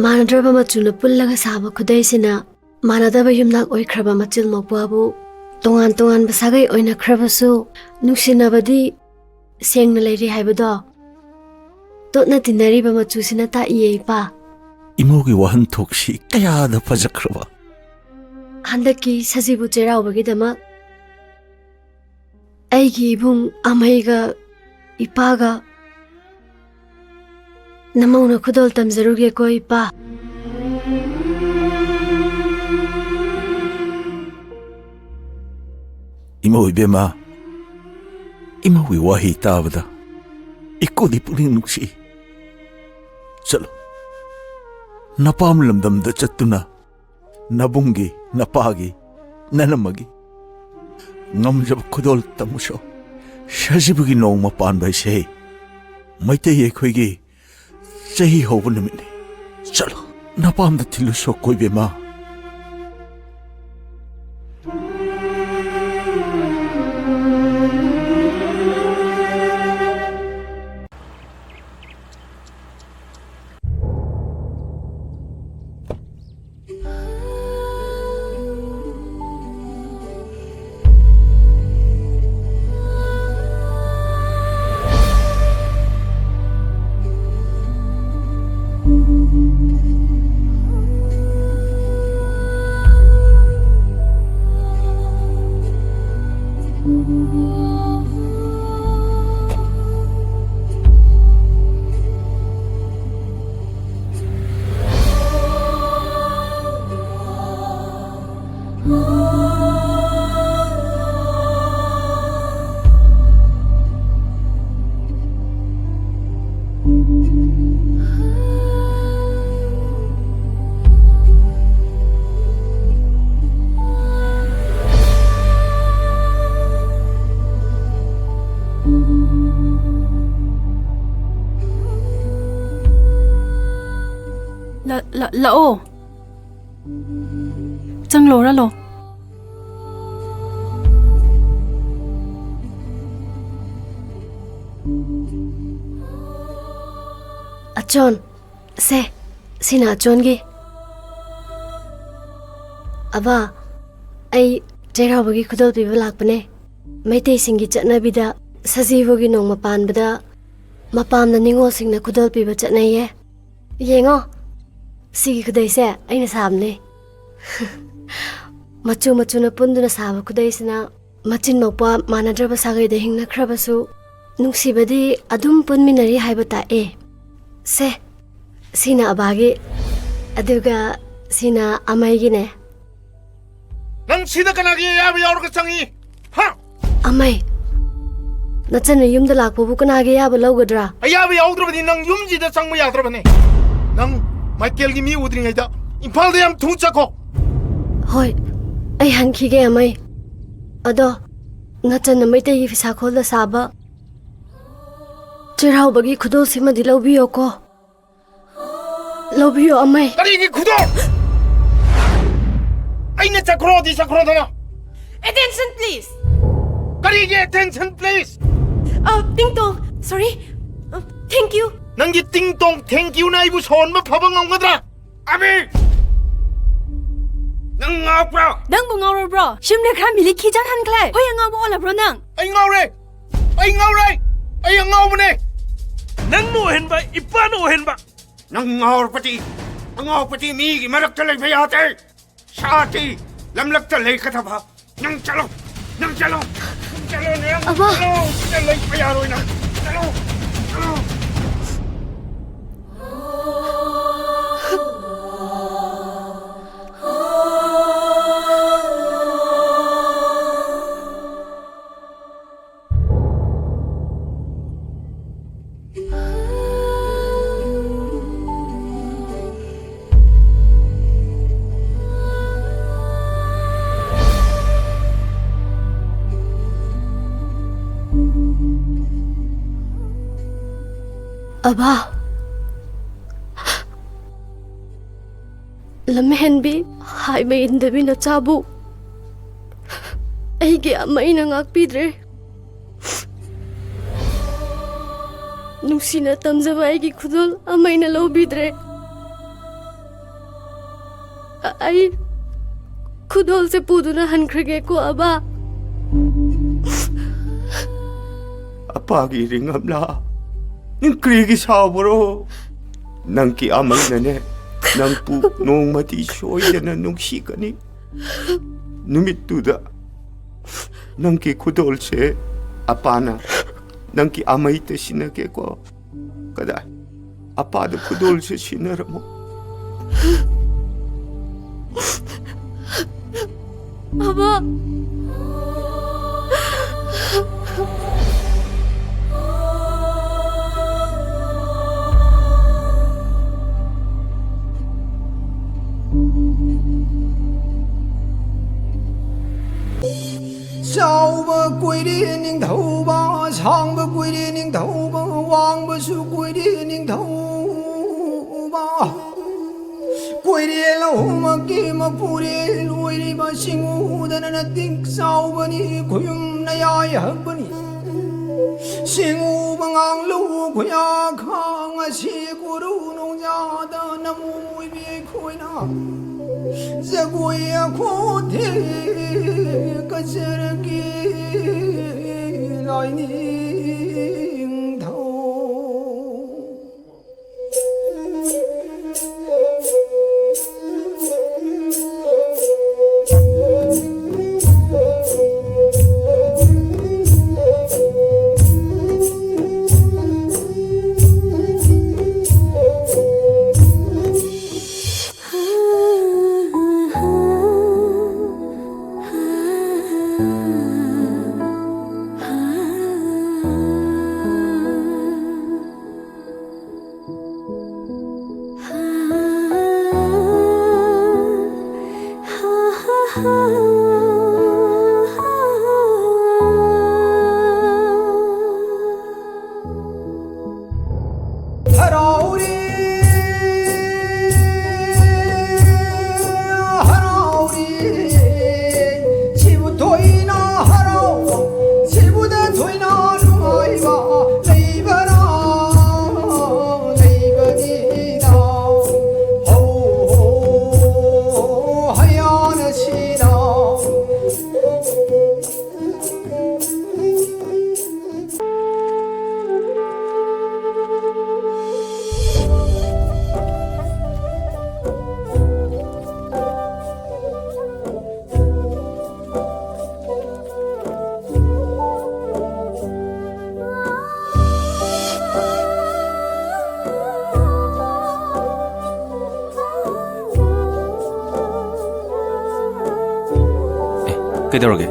ꯃꯥꯟꯅꯗ꯭ꯔꯕ ꯃꯆꯨꯅ ꯄꯨꯜꯂꯒ ꯁꯥꯕ ꯈꯨꯗꯩꯁꯤꯅ ꯃꯥꯟꯅꯗꯕ ꯌꯨꯝꯅꯥꯛ ꯑꯣꯏꯈ꯭ꯔꯕ ꯃꯆꯤꯜ ꯃꯧꯄ꯭ꯋꯥꯕꯨ ꯇꯣꯉꯥꯟ ꯇꯣꯉꯥꯟꯕ ꯁꯥꯒꯩ ꯑꯣꯏꯅꯈ꯭ꯔꯕꯁꯨ ꯅꯨꯡꯁꯤꯅꯕꯗꯤ ꯁꯦꯡꯅ ꯂꯩꯔꯤ ꯍꯥꯏꯕꯗꯣ ꯇꯣꯠꯅ ꯇꯤꯟꯅꯔꯤꯕ ꯃꯆꯨꯁꯤꯅ ꯇꯥꯛꯏꯌꯦ, ꯏꯄꯥ꯫ ꯏꯃꯧꯒꯤ ꯋꯥꯍꯟꯊꯣꯛꯁꯤ ꯀꯌꯥꯗ ꯐꯖꯈ꯭ꯔꯕ! ꯍꯟꯗꯛꯀꯤ ꯁꯖꯤꯕꯨ ꯆꯩꯔꯥꯎꯕꯒꯤꯗꯃꯛ ꯑꯩꯒꯤ ꯏꯕꯨꯡ ꯑꯃꯩꯒ ꯏꯄꯥꯒ ꯅꯃꯧꯅ ꯈꯨꯗꯣꯜ ꯇꯝꯖꯔꯨꯒꯦꯀꯣ, ꯏꯄꯥ꯫ ꯏꯃꯧ ꯏꯕꯦꯝꯃ, ꯏꯃꯧꯒꯤ ꯋꯥꯍꯩ ꯇꯥꯕꯗ ꯏꯀꯣꯗꯤ ꯄꯨꯛꯅꯤꯡ ꯅꯨꯡꯁꯤ꯫ ꯆꯠꯂꯣ, ꯅꯄꯥꯝ ꯂꯝꯗꯝꯗ ꯆꯠꯇꯨꯅ ꯅꯕꯨꯡꯒꯤ, ꯅꯄꯥꯒꯤ, ꯅꯅꯝꯃꯒꯤ ꯉꯝꯖꯕ ꯈꯨꯗꯣꯜ ꯇꯝꯃꯨꯁꯣ꯫ ꯁꯖꯤꯕꯨꯒꯤ ꯅꯣꯡꯃ ꯄꯥꯟꯕ ꯍꯥꯏꯁꯦ ꯃꯩꯇꯩ ꯑꯩꯈꯣꯏꯒꯤ ꯆꯍꯤ ꯍꯧꯕ ꯅꯨꯃꯤꯠꯅꯤ꯫ ꯆꯠꯂꯣ, ꯅꯄꯥꯝꯗ ꯊꯤꯜꯂꯨꯁꯣ ꯀꯣ ꯏꯕꯦꯝꯃ꯫ ꯂ-, ꯂ-, ꯂꯥꯛꯑꯣ꯫ ꯆꯪꯂꯣ, ꯔꯥꯂꯣ꯫ ꯑꯆꯣꯟ, ꯁꯦ, ꯁꯤꯅ ꯑꯆꯣꯟꯒꯤ꯫ ꯑꯕꯥ, ꯑꯩ ꯆꯩꯔꯥꯎꯕꯒꯤ ꯈꯨꯗꯣꯜ ꯄꯤꯕ ꯂꯥꯛꯄꯅꯦ꯫ ꯃꯩꯇꯩꯁꯤꯡꯒꯤ ꯆꯠꯅꯕꯤꯗ ꯁꯖꯤꯕꯨꯒꯤ ꯅꯣꯡꯃ ꯄꯥꯟꯕꯗ ꯃꯄꯥꯝꯗ ꯅꯤꯉꯣꯜꯁꯤꯡꯅ ꯈꯨꯗꯣꯜ ꯄꯤꯕ ꯆꯠꯅꯩꯌꯦ꯫ ꯌꯦꯡꯉꯣ, ꯁꯤꯒꯤ ꯈꯨꯗꯩꯁꯦ ꯑꯩꯅ ꯁꯥꯕꯅꯦ꯫ ꯃꯆꯨ ꯃꯆꯨꯅ ꯄꯨꯟꯗꯨꯅ ꯁꯥꯕ ꯈꯨꯗꯩꯁꯤꯅ ꯃꯆꯤꯟ ꯃꯧꯄ꯭ꯋꯥ ꯃꯥꯟꯅꯗ꯭ꯔꯕ ꯁꯥꯒꯩꯗ ꯍꯤꯡꯅꯈ꯭ꯔꯕꯁꯨ ꯅꯨꯡꯁꯤꯕꯗꯤ ꯑꯗꯨꯝ ꯄꯨꯟꯃꯤꯟꯅꯔꯤ ꯍꯥꯏꯕ ꯇꯥꯛꯑꯦ꯫ ꯁꯦ, ꯁꯤꯅ ꯑꯕꯥꯒꯤ, ꯑꯗꯨꯒ ꯁꯤꯅ ꯑꯃꯩꯒꯤꯅꯦ꯫ ꯅꯪ ꯁꯤꯗ ꯀꯅꯥꯒꯤ ꯑꯌꯥꯕ ꯌꯥꯎꯔꯒ ꯆꯪꯉꯤ? ꯍꯥ? ꯑꯃꯩ, ꯅꯆꯟꯅ ꯌꯨꯝꯗ ꯂꯥꯛꯄꯕꯨ ꯀꯅꯥꯒꯤ ꯑꯌꯥꯕ ꯂꯧꯒꯗ꯭ꯔꯥ? ꯑꯌꯥꯕ ꯌꯥꯎꯗ꯭ꯔꯕꯗꯤ ꯅꯪ ꯌꯨꯝꯁꯤꯗ ꯆꯪꯕ ꯌꯥꯗ꯭ꯔꯕꯅꯦ꯫ ꯅꯪ ꯃꯥꯏꯀꯦꯜꯒꯤ ꯃꯤ ꯎꯗ꯭ꯔꯤꯉꯩꯗ ꯏꯝꯐꯥꯜꯗ ꯌꯥꯝ ꯊꯨꯅ ꯆꯠꯈꯣ꯫ ꯍꯣꯏ, ꯑꯩ ꯍꯟꯈꯤꯒꯦ, ꯑꯃꯩ꯫ ꯑꯗꯣ ꯅꯆꯟꯅ ꯃꯩꯇꯩꯒꯤ ꯐꯤꯁꯥꯈꯣꯜꯗ ꯁꯥꯕ ꯆꯩꯔꯥꯎꯕꯒꯤ ꯈꯨꯗꯣꯜꯁꯤꯃꯗꯤ ꯂꯧꯕꯤꯌꯣꯀꯣ꯫ ꯂꯧꯕꯤꯌꯣ, ꯑꯃꯩ꯫ ꯀꯔꯤꯒꯤ ꯈꯨꯗꯣꯜ? ꯑꯩꯅ ꯆꯠꯈ꯭ꯔꯣꯗꯤ ꯆꯠꯈ꯭ꯔꯣꯗꯅ꯫ Attention, please. ꯀꯔꯤꯒꯤ attention, please? ꯑ, ꯇꯤꯡꯇꯣꯡ, sorry. ꯑ, thank you. ꯅꯪꯒꯤ ꯇꯤꯡꯇꯣꯡ thank youꯅ ꯑꯩꯕꯨ ꯁꯥꯎꯍꯟꯕ ꯐꯕ ꯉꯝꯒꯗ꯭ꯔꯥ? ꯑꯕꯤ! ꯅꯪ ꯉꯥꯎꯕ꯭ꯔꯣ? ꯅꯪꯕꯨ ꯉꯥꯎꯔꯕ꯭ꯔꯣ? ꯁꯤꯝꯂꯦ ꯈꯔ ꯃꯤꯂꯤ ꯈꯤꯖꯥꯟ ꯍꯟꯈ꯭ꯔꯦ꯫ ꯍꯣꯏ, ꯑꯉꯥꯎꯕ ꯑꯣꯜꯂꯕ꯭ꯔꯣ ꯅꯪ? ꯑꯩ ꯉꯥꯎꯔꯦ! ꯑꯩ ꯉꯥꯎꯔꯦ! ꯑꯩ ꯑꯉꯥꯎꯕꯅꯦ! ꯅꯪꯅ ꯑꯣꯏꯍꯟꯕ, ꯏꯄꯥꯅ ꯑꯣꯏꯍꯟꯕ! ꯅꯪ ꯉꯥꯎꯔꯕꯗꯤ, ꯑꯉꯥꯎꯕꯗꯤ ꯃꯤꯒꯤ ꯃꯔꯛꯇ ꯂꯩꯕ ꯌꯥꯗꯦ꯫ ꯁꯥꯇꯤ ꯂꯝꯂꯛꯇ ꯂꯩꯒꯗꯕ꯫ ꯅꯪ ꯆꯠꯂꯣ, ꯅꯪ ꯆꯠꯂꯣ, ꯅꯪ ꯆꯠꯂꯣ, ꯅꯪ ꯑꯕꯥ! ꯆꯠꯂꯣ, ꯁꯤꯗ ꯂꯩꯕ ꯌꯥꯔꯣꯏ ꯅꯪ꯫ ꯆꯠꯂꯣ, ꯆꯠꯂꯣ꯫ ꯑꯕꯥ, ꯂꯝꯍꯦꯟꯕꯤ, ꯍꯥꯏꯕ ꯏꯟꯗꯕꯤ ꯅꯆꯥꯕꯨ ꯑꯩꯒꯤ ꯑꯃꯩꯅ ꯉꯥꯛꯄꯤꯗ꯭ꯔꯦ꯫ ꯅꯨꯡꯁꯤꯅ ꯇꯝꯖꯕ ꯑꯩꯒꯤ ꯈꯨꯗꯣꯜ ꯑꯃꯩꯅ ꯂꯧꯕꯤꯗ꯭ꯔꯦ꯫ ꯑ-, ꯑꯩ ꯈꯨꯗꯣꯜꯁꯦ ꯄꯨꯗꯨꯅ ꯍꯟꯈ꯭ꯔꯒꯦꯀꯣ, ꯑꯕꯥ꯫ ꯑꯄꯥꯒꯤ ꯔꯤꯡ ꯑꯃꯂꯥ, ꯅꯪ ꯀꯔꯤꯒꯤ ꯁꯥꯎꯕ꯭ꯔꯣ? ꯅꯪꯒꯤ ꯑꯃꯩꯅꯅꯦ, ꯅꯪꯕꯨ ꯅꯣꯡꯃꯗꯤ ꯁꯣꯏꯗꯅ ꯅꯨꯡꯁꯤꯒꯅꯤ꯫ ꯅꯨꯃꯤꯠꯇꯨꯗ ꯅꯪꯒꯤ ꯈꯨꯗꯣꯜꯁꯦ ꯑꯄꯥꯅ ꯅꯪꯒꯤ ꯑꯃꯩꯗ ꯁꯤꯟꯅꯒꯦꯀꯣ꯫ ꯀꯗꯥꯏ? ꯑꯄꯥꯗ ꯈꯨꯗꯣꯜꯁꯦ ꯁꯤꯟꯅꯔꯝꯃꯣ꯫ ꯑꯕꯥ꯫ ꯆꯥꯎꯕ ꯀꯨꯏꯔꯦ ꯅꯤꯡꯊꯧꯕ, ꯁꯥꯡꯕ ꯀꯨꯏꯔꯦ ꯅꯤꯡꯊꯧꯕ, ꯋꯥꯡꯕꯁꯨ ꯀꯨꯏꯔꯦ ꯅꯤꯡꯊꯧꯕ꯫ ꯀꯨꯏꯔꯦ ꯂꯧꯍꯨꯝꯃꯛꯀꯤ ꯃꯄꯨꯔꯦꯜ ꯑꯣꯏꯔꯤꯕ ꯁꯤꯡꯎꯗꯅ ꯅꯇꯤꯛ ꯆꯥꯎꯕꯅꯤ, ꯈꯨꯌꯨꯝ ꯅꯌꯥꯏ ꯍꯛꯄꯅꯤ꯫ ꯁꯤꯡꯎꯕ ꯉꯥꯡꯂꯨ ꯈꯨꯌꯥ ꯈꯥꯡ ꯑꯁꯤ ꯀꯨꯔꯨ ꯅꯣꯡꯖꯥꯗ ꯅꯃꯨ ꯃꯣꯏꯕꯤ ꯑꯩꯈꯣꯏꯅ ꯖꯒꯣꯏ ꯑꯈꯣꯊꯦ ꯀꯆꯔꯒꯤ ꯂꯥꯏꯅꯤꯡꯊꯧ꯫ ꯀꯩꯗꯧꯔꯒꯦ?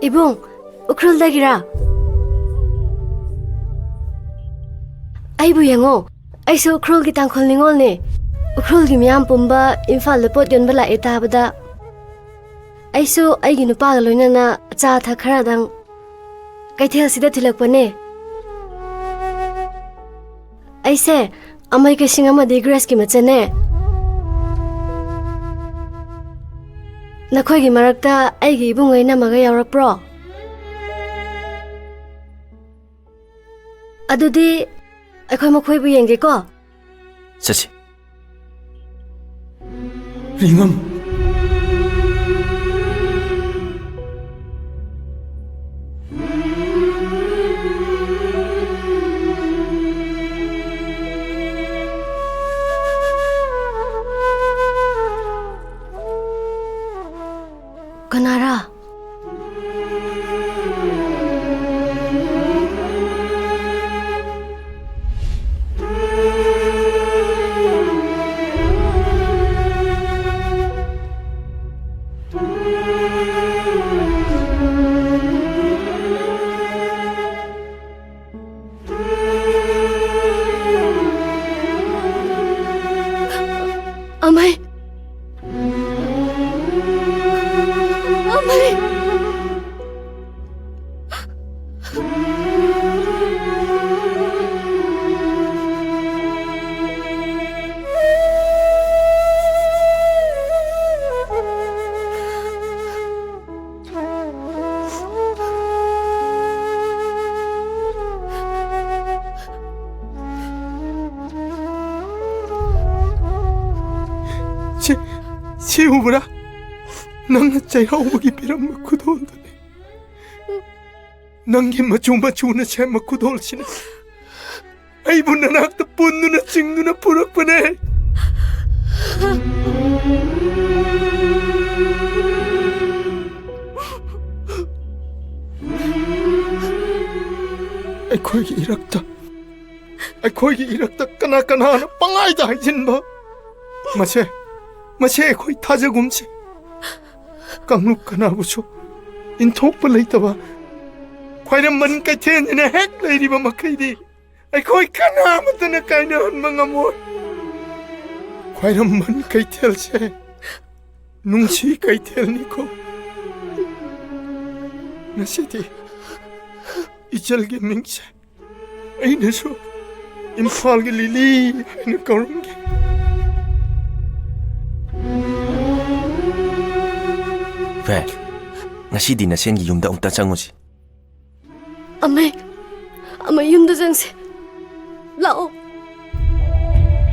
ꯏꯕꯨꯡ, ꯎꯈ꯭ꯔꯨꯜꯗꯒꯤꯔꯥ? ꯑꯩꯕꯨ ꯌꯦꯡꯉꯣ, ꯑꯩꯁꯨ ꯎꯈ꯭ꯔꯨꯜꯒꯤ ꯇꯥꯡꯈꯨꯜ ꯅꯤꯉꯣꯜꯅꯦ꯫ ꯎꯈ꯭ꯔꯨꯜꯒꯤ ꯃꯤꯌꯥꯝ ꯄꯨꯝꯕ ꯏꯝꯐꯥꯜꯗ ꯄꯣꯠ ꯌꯣꯟꯕ ꯂꯥꯛꯑꯦ ꯇꯥꯕꯗ, ꯑꯩꯁꯨ ꯑꯩꯒꯤ ꯅꯨꯄꯥꯒ ꯂꯣꯏꯅꯅ ꯑꯆꯥ ꯑꯊꯛ ꯈꯔꯗꯪ ꯀꯩꯊꯦꯜꯁꯤꯗ ꯊꯤꯜꯂꯛꯄꯅꯦ꯫ ꯑꯩꯁꯦ ꯑꯃꯩ ꯀꯩꯁꯤꯡ ꯑꯃꯗꯤ ꯒ꯭ꯔꯦꯁꯀꯤ ꯃꯆꯟꯅꯦ꯫ ꯅꯈꯣꯏꯒꯤ ꯃꯔꯛꯇ ꯑꯩꯒꯤ ꯏꯕꯨꯡꯉꯣ ꯏꯅꯝꯃꯒ ꯌꯥꯎꯔꯛꯄ꯭ꯔꯣ? ꯑꯗꯨꯗꯤ ꯑꯩꯈꯣꯏ ꯃꯈꯣꯏꯕꯨ ꯌꯦꯡꯒꯦꯀꯣ꯫ ꯆꯠꯁꯤ꯫ ꯔꯤꯉꯝ꯫ ꯀꯅꯥꯔꯥ? ꯑꯃꯩ! ꯑꯃꯩ! ꯁꯤ, ꯁꯤ ꯎꯕ꯭ꯔꯥ? ꯅꯪꯅ ꯆꯩꯔꯥꯎꯕꯒꯤ ꯄꯤꯔꯝꯕ ꯈꯨꯗꯣꯜꯗꯨꯅꯤ꯫ ꯅꯪꯒꯤ ꯃꯆꯨ ꯃꯆꯨꯅ ꯁꯦꯝꯕ ꯈꯨꯗꯣꯜꯁꯤꯅ ꯑꯩꯕꯨ ꯅꯅꯥꯛꯇ ꯄꯨꯟꯗꯨꯅ ꯆꯤꯡꯗꯨꯅ ꯄꯨꯔꯛꯄꯅꯦ꯫ ꯑꯩꯈꯣꯏꯒꯤ ꯏꯔꯛꯇ, ꯑꯩꯈꯣꯏꯒꯤ ꯏꯔꯛꯇ ꯀꯅꯥ ꯀꯅꯥꯅ ꯄꯪꯍꯥꯏꯗ ꯍꯥꯏꯖꯤꯟꯕ? ꯃꯁꯦ, ꯃꯁꯦ ꯑꯩꯈꯣꯏ ꯊꯥꯖꯒꯨꯝꯁꯦ꯫ ꯀꯥꯡꯂꯨꯞ ꯀꯅꯥꯕꯨꯁꯨ ꯏꯟꯊꯣꯛꯄ ꯂꯩꯇꯕ ꯈ꯭ꯋꯥꯏꯔꯝꯕꯟ ꯀꯩꯊꯦꯜꯁꯤꯅ ꯍꯦꯛ ꯂꯩꯔꯤꯕ ꯃꯈꯩꯗꯤ ꯑꯩꯈꯣꯏ ꯀꯅꯥꯃꯠꯇꯅ ꯀꯥꯏꯅꯍꯟꯕ ꯉꯝꯃꯣꯏ꯫ ꯈ꯭ꯋꯥꯏꯔꯝꯕꯟ ꯀꯩꯊꯦꯜꯁꯦ ꯅꯨꯡꯁꯤ ꯀꯩꯊꯦꯜꯅꯤꯀꯣ꯫ ꯉꯁꯤꯗꯤ ꯏꯆꯜꯒꯤ ꯃꯤꯡꯁꯦ ꯑꯩꯅꯁꯨ ꯏꯝꯐꯥꯜꯒꯤ ꯂꯤꯂꯤ ꯍꯥꯏꯅ ꯀꯧꯔꯝꯒꯦ꯫ ꯚꯦ, ꯉꯁꯤꯗꯤ ꯅꯁꯦꯟꯒꯤ ꯌꯨꯝꯗ ꯑꯃꯨꯛꯇ ꯆꯪꯉꯨꯁꯤ꯫ ꯑꯃꯩ, ꯑꯃꯩ, ꯌꯨꯝꯗ ꯆꯪꯁꯤ꯫ ꯂꯥꯛꯑꯣ꯫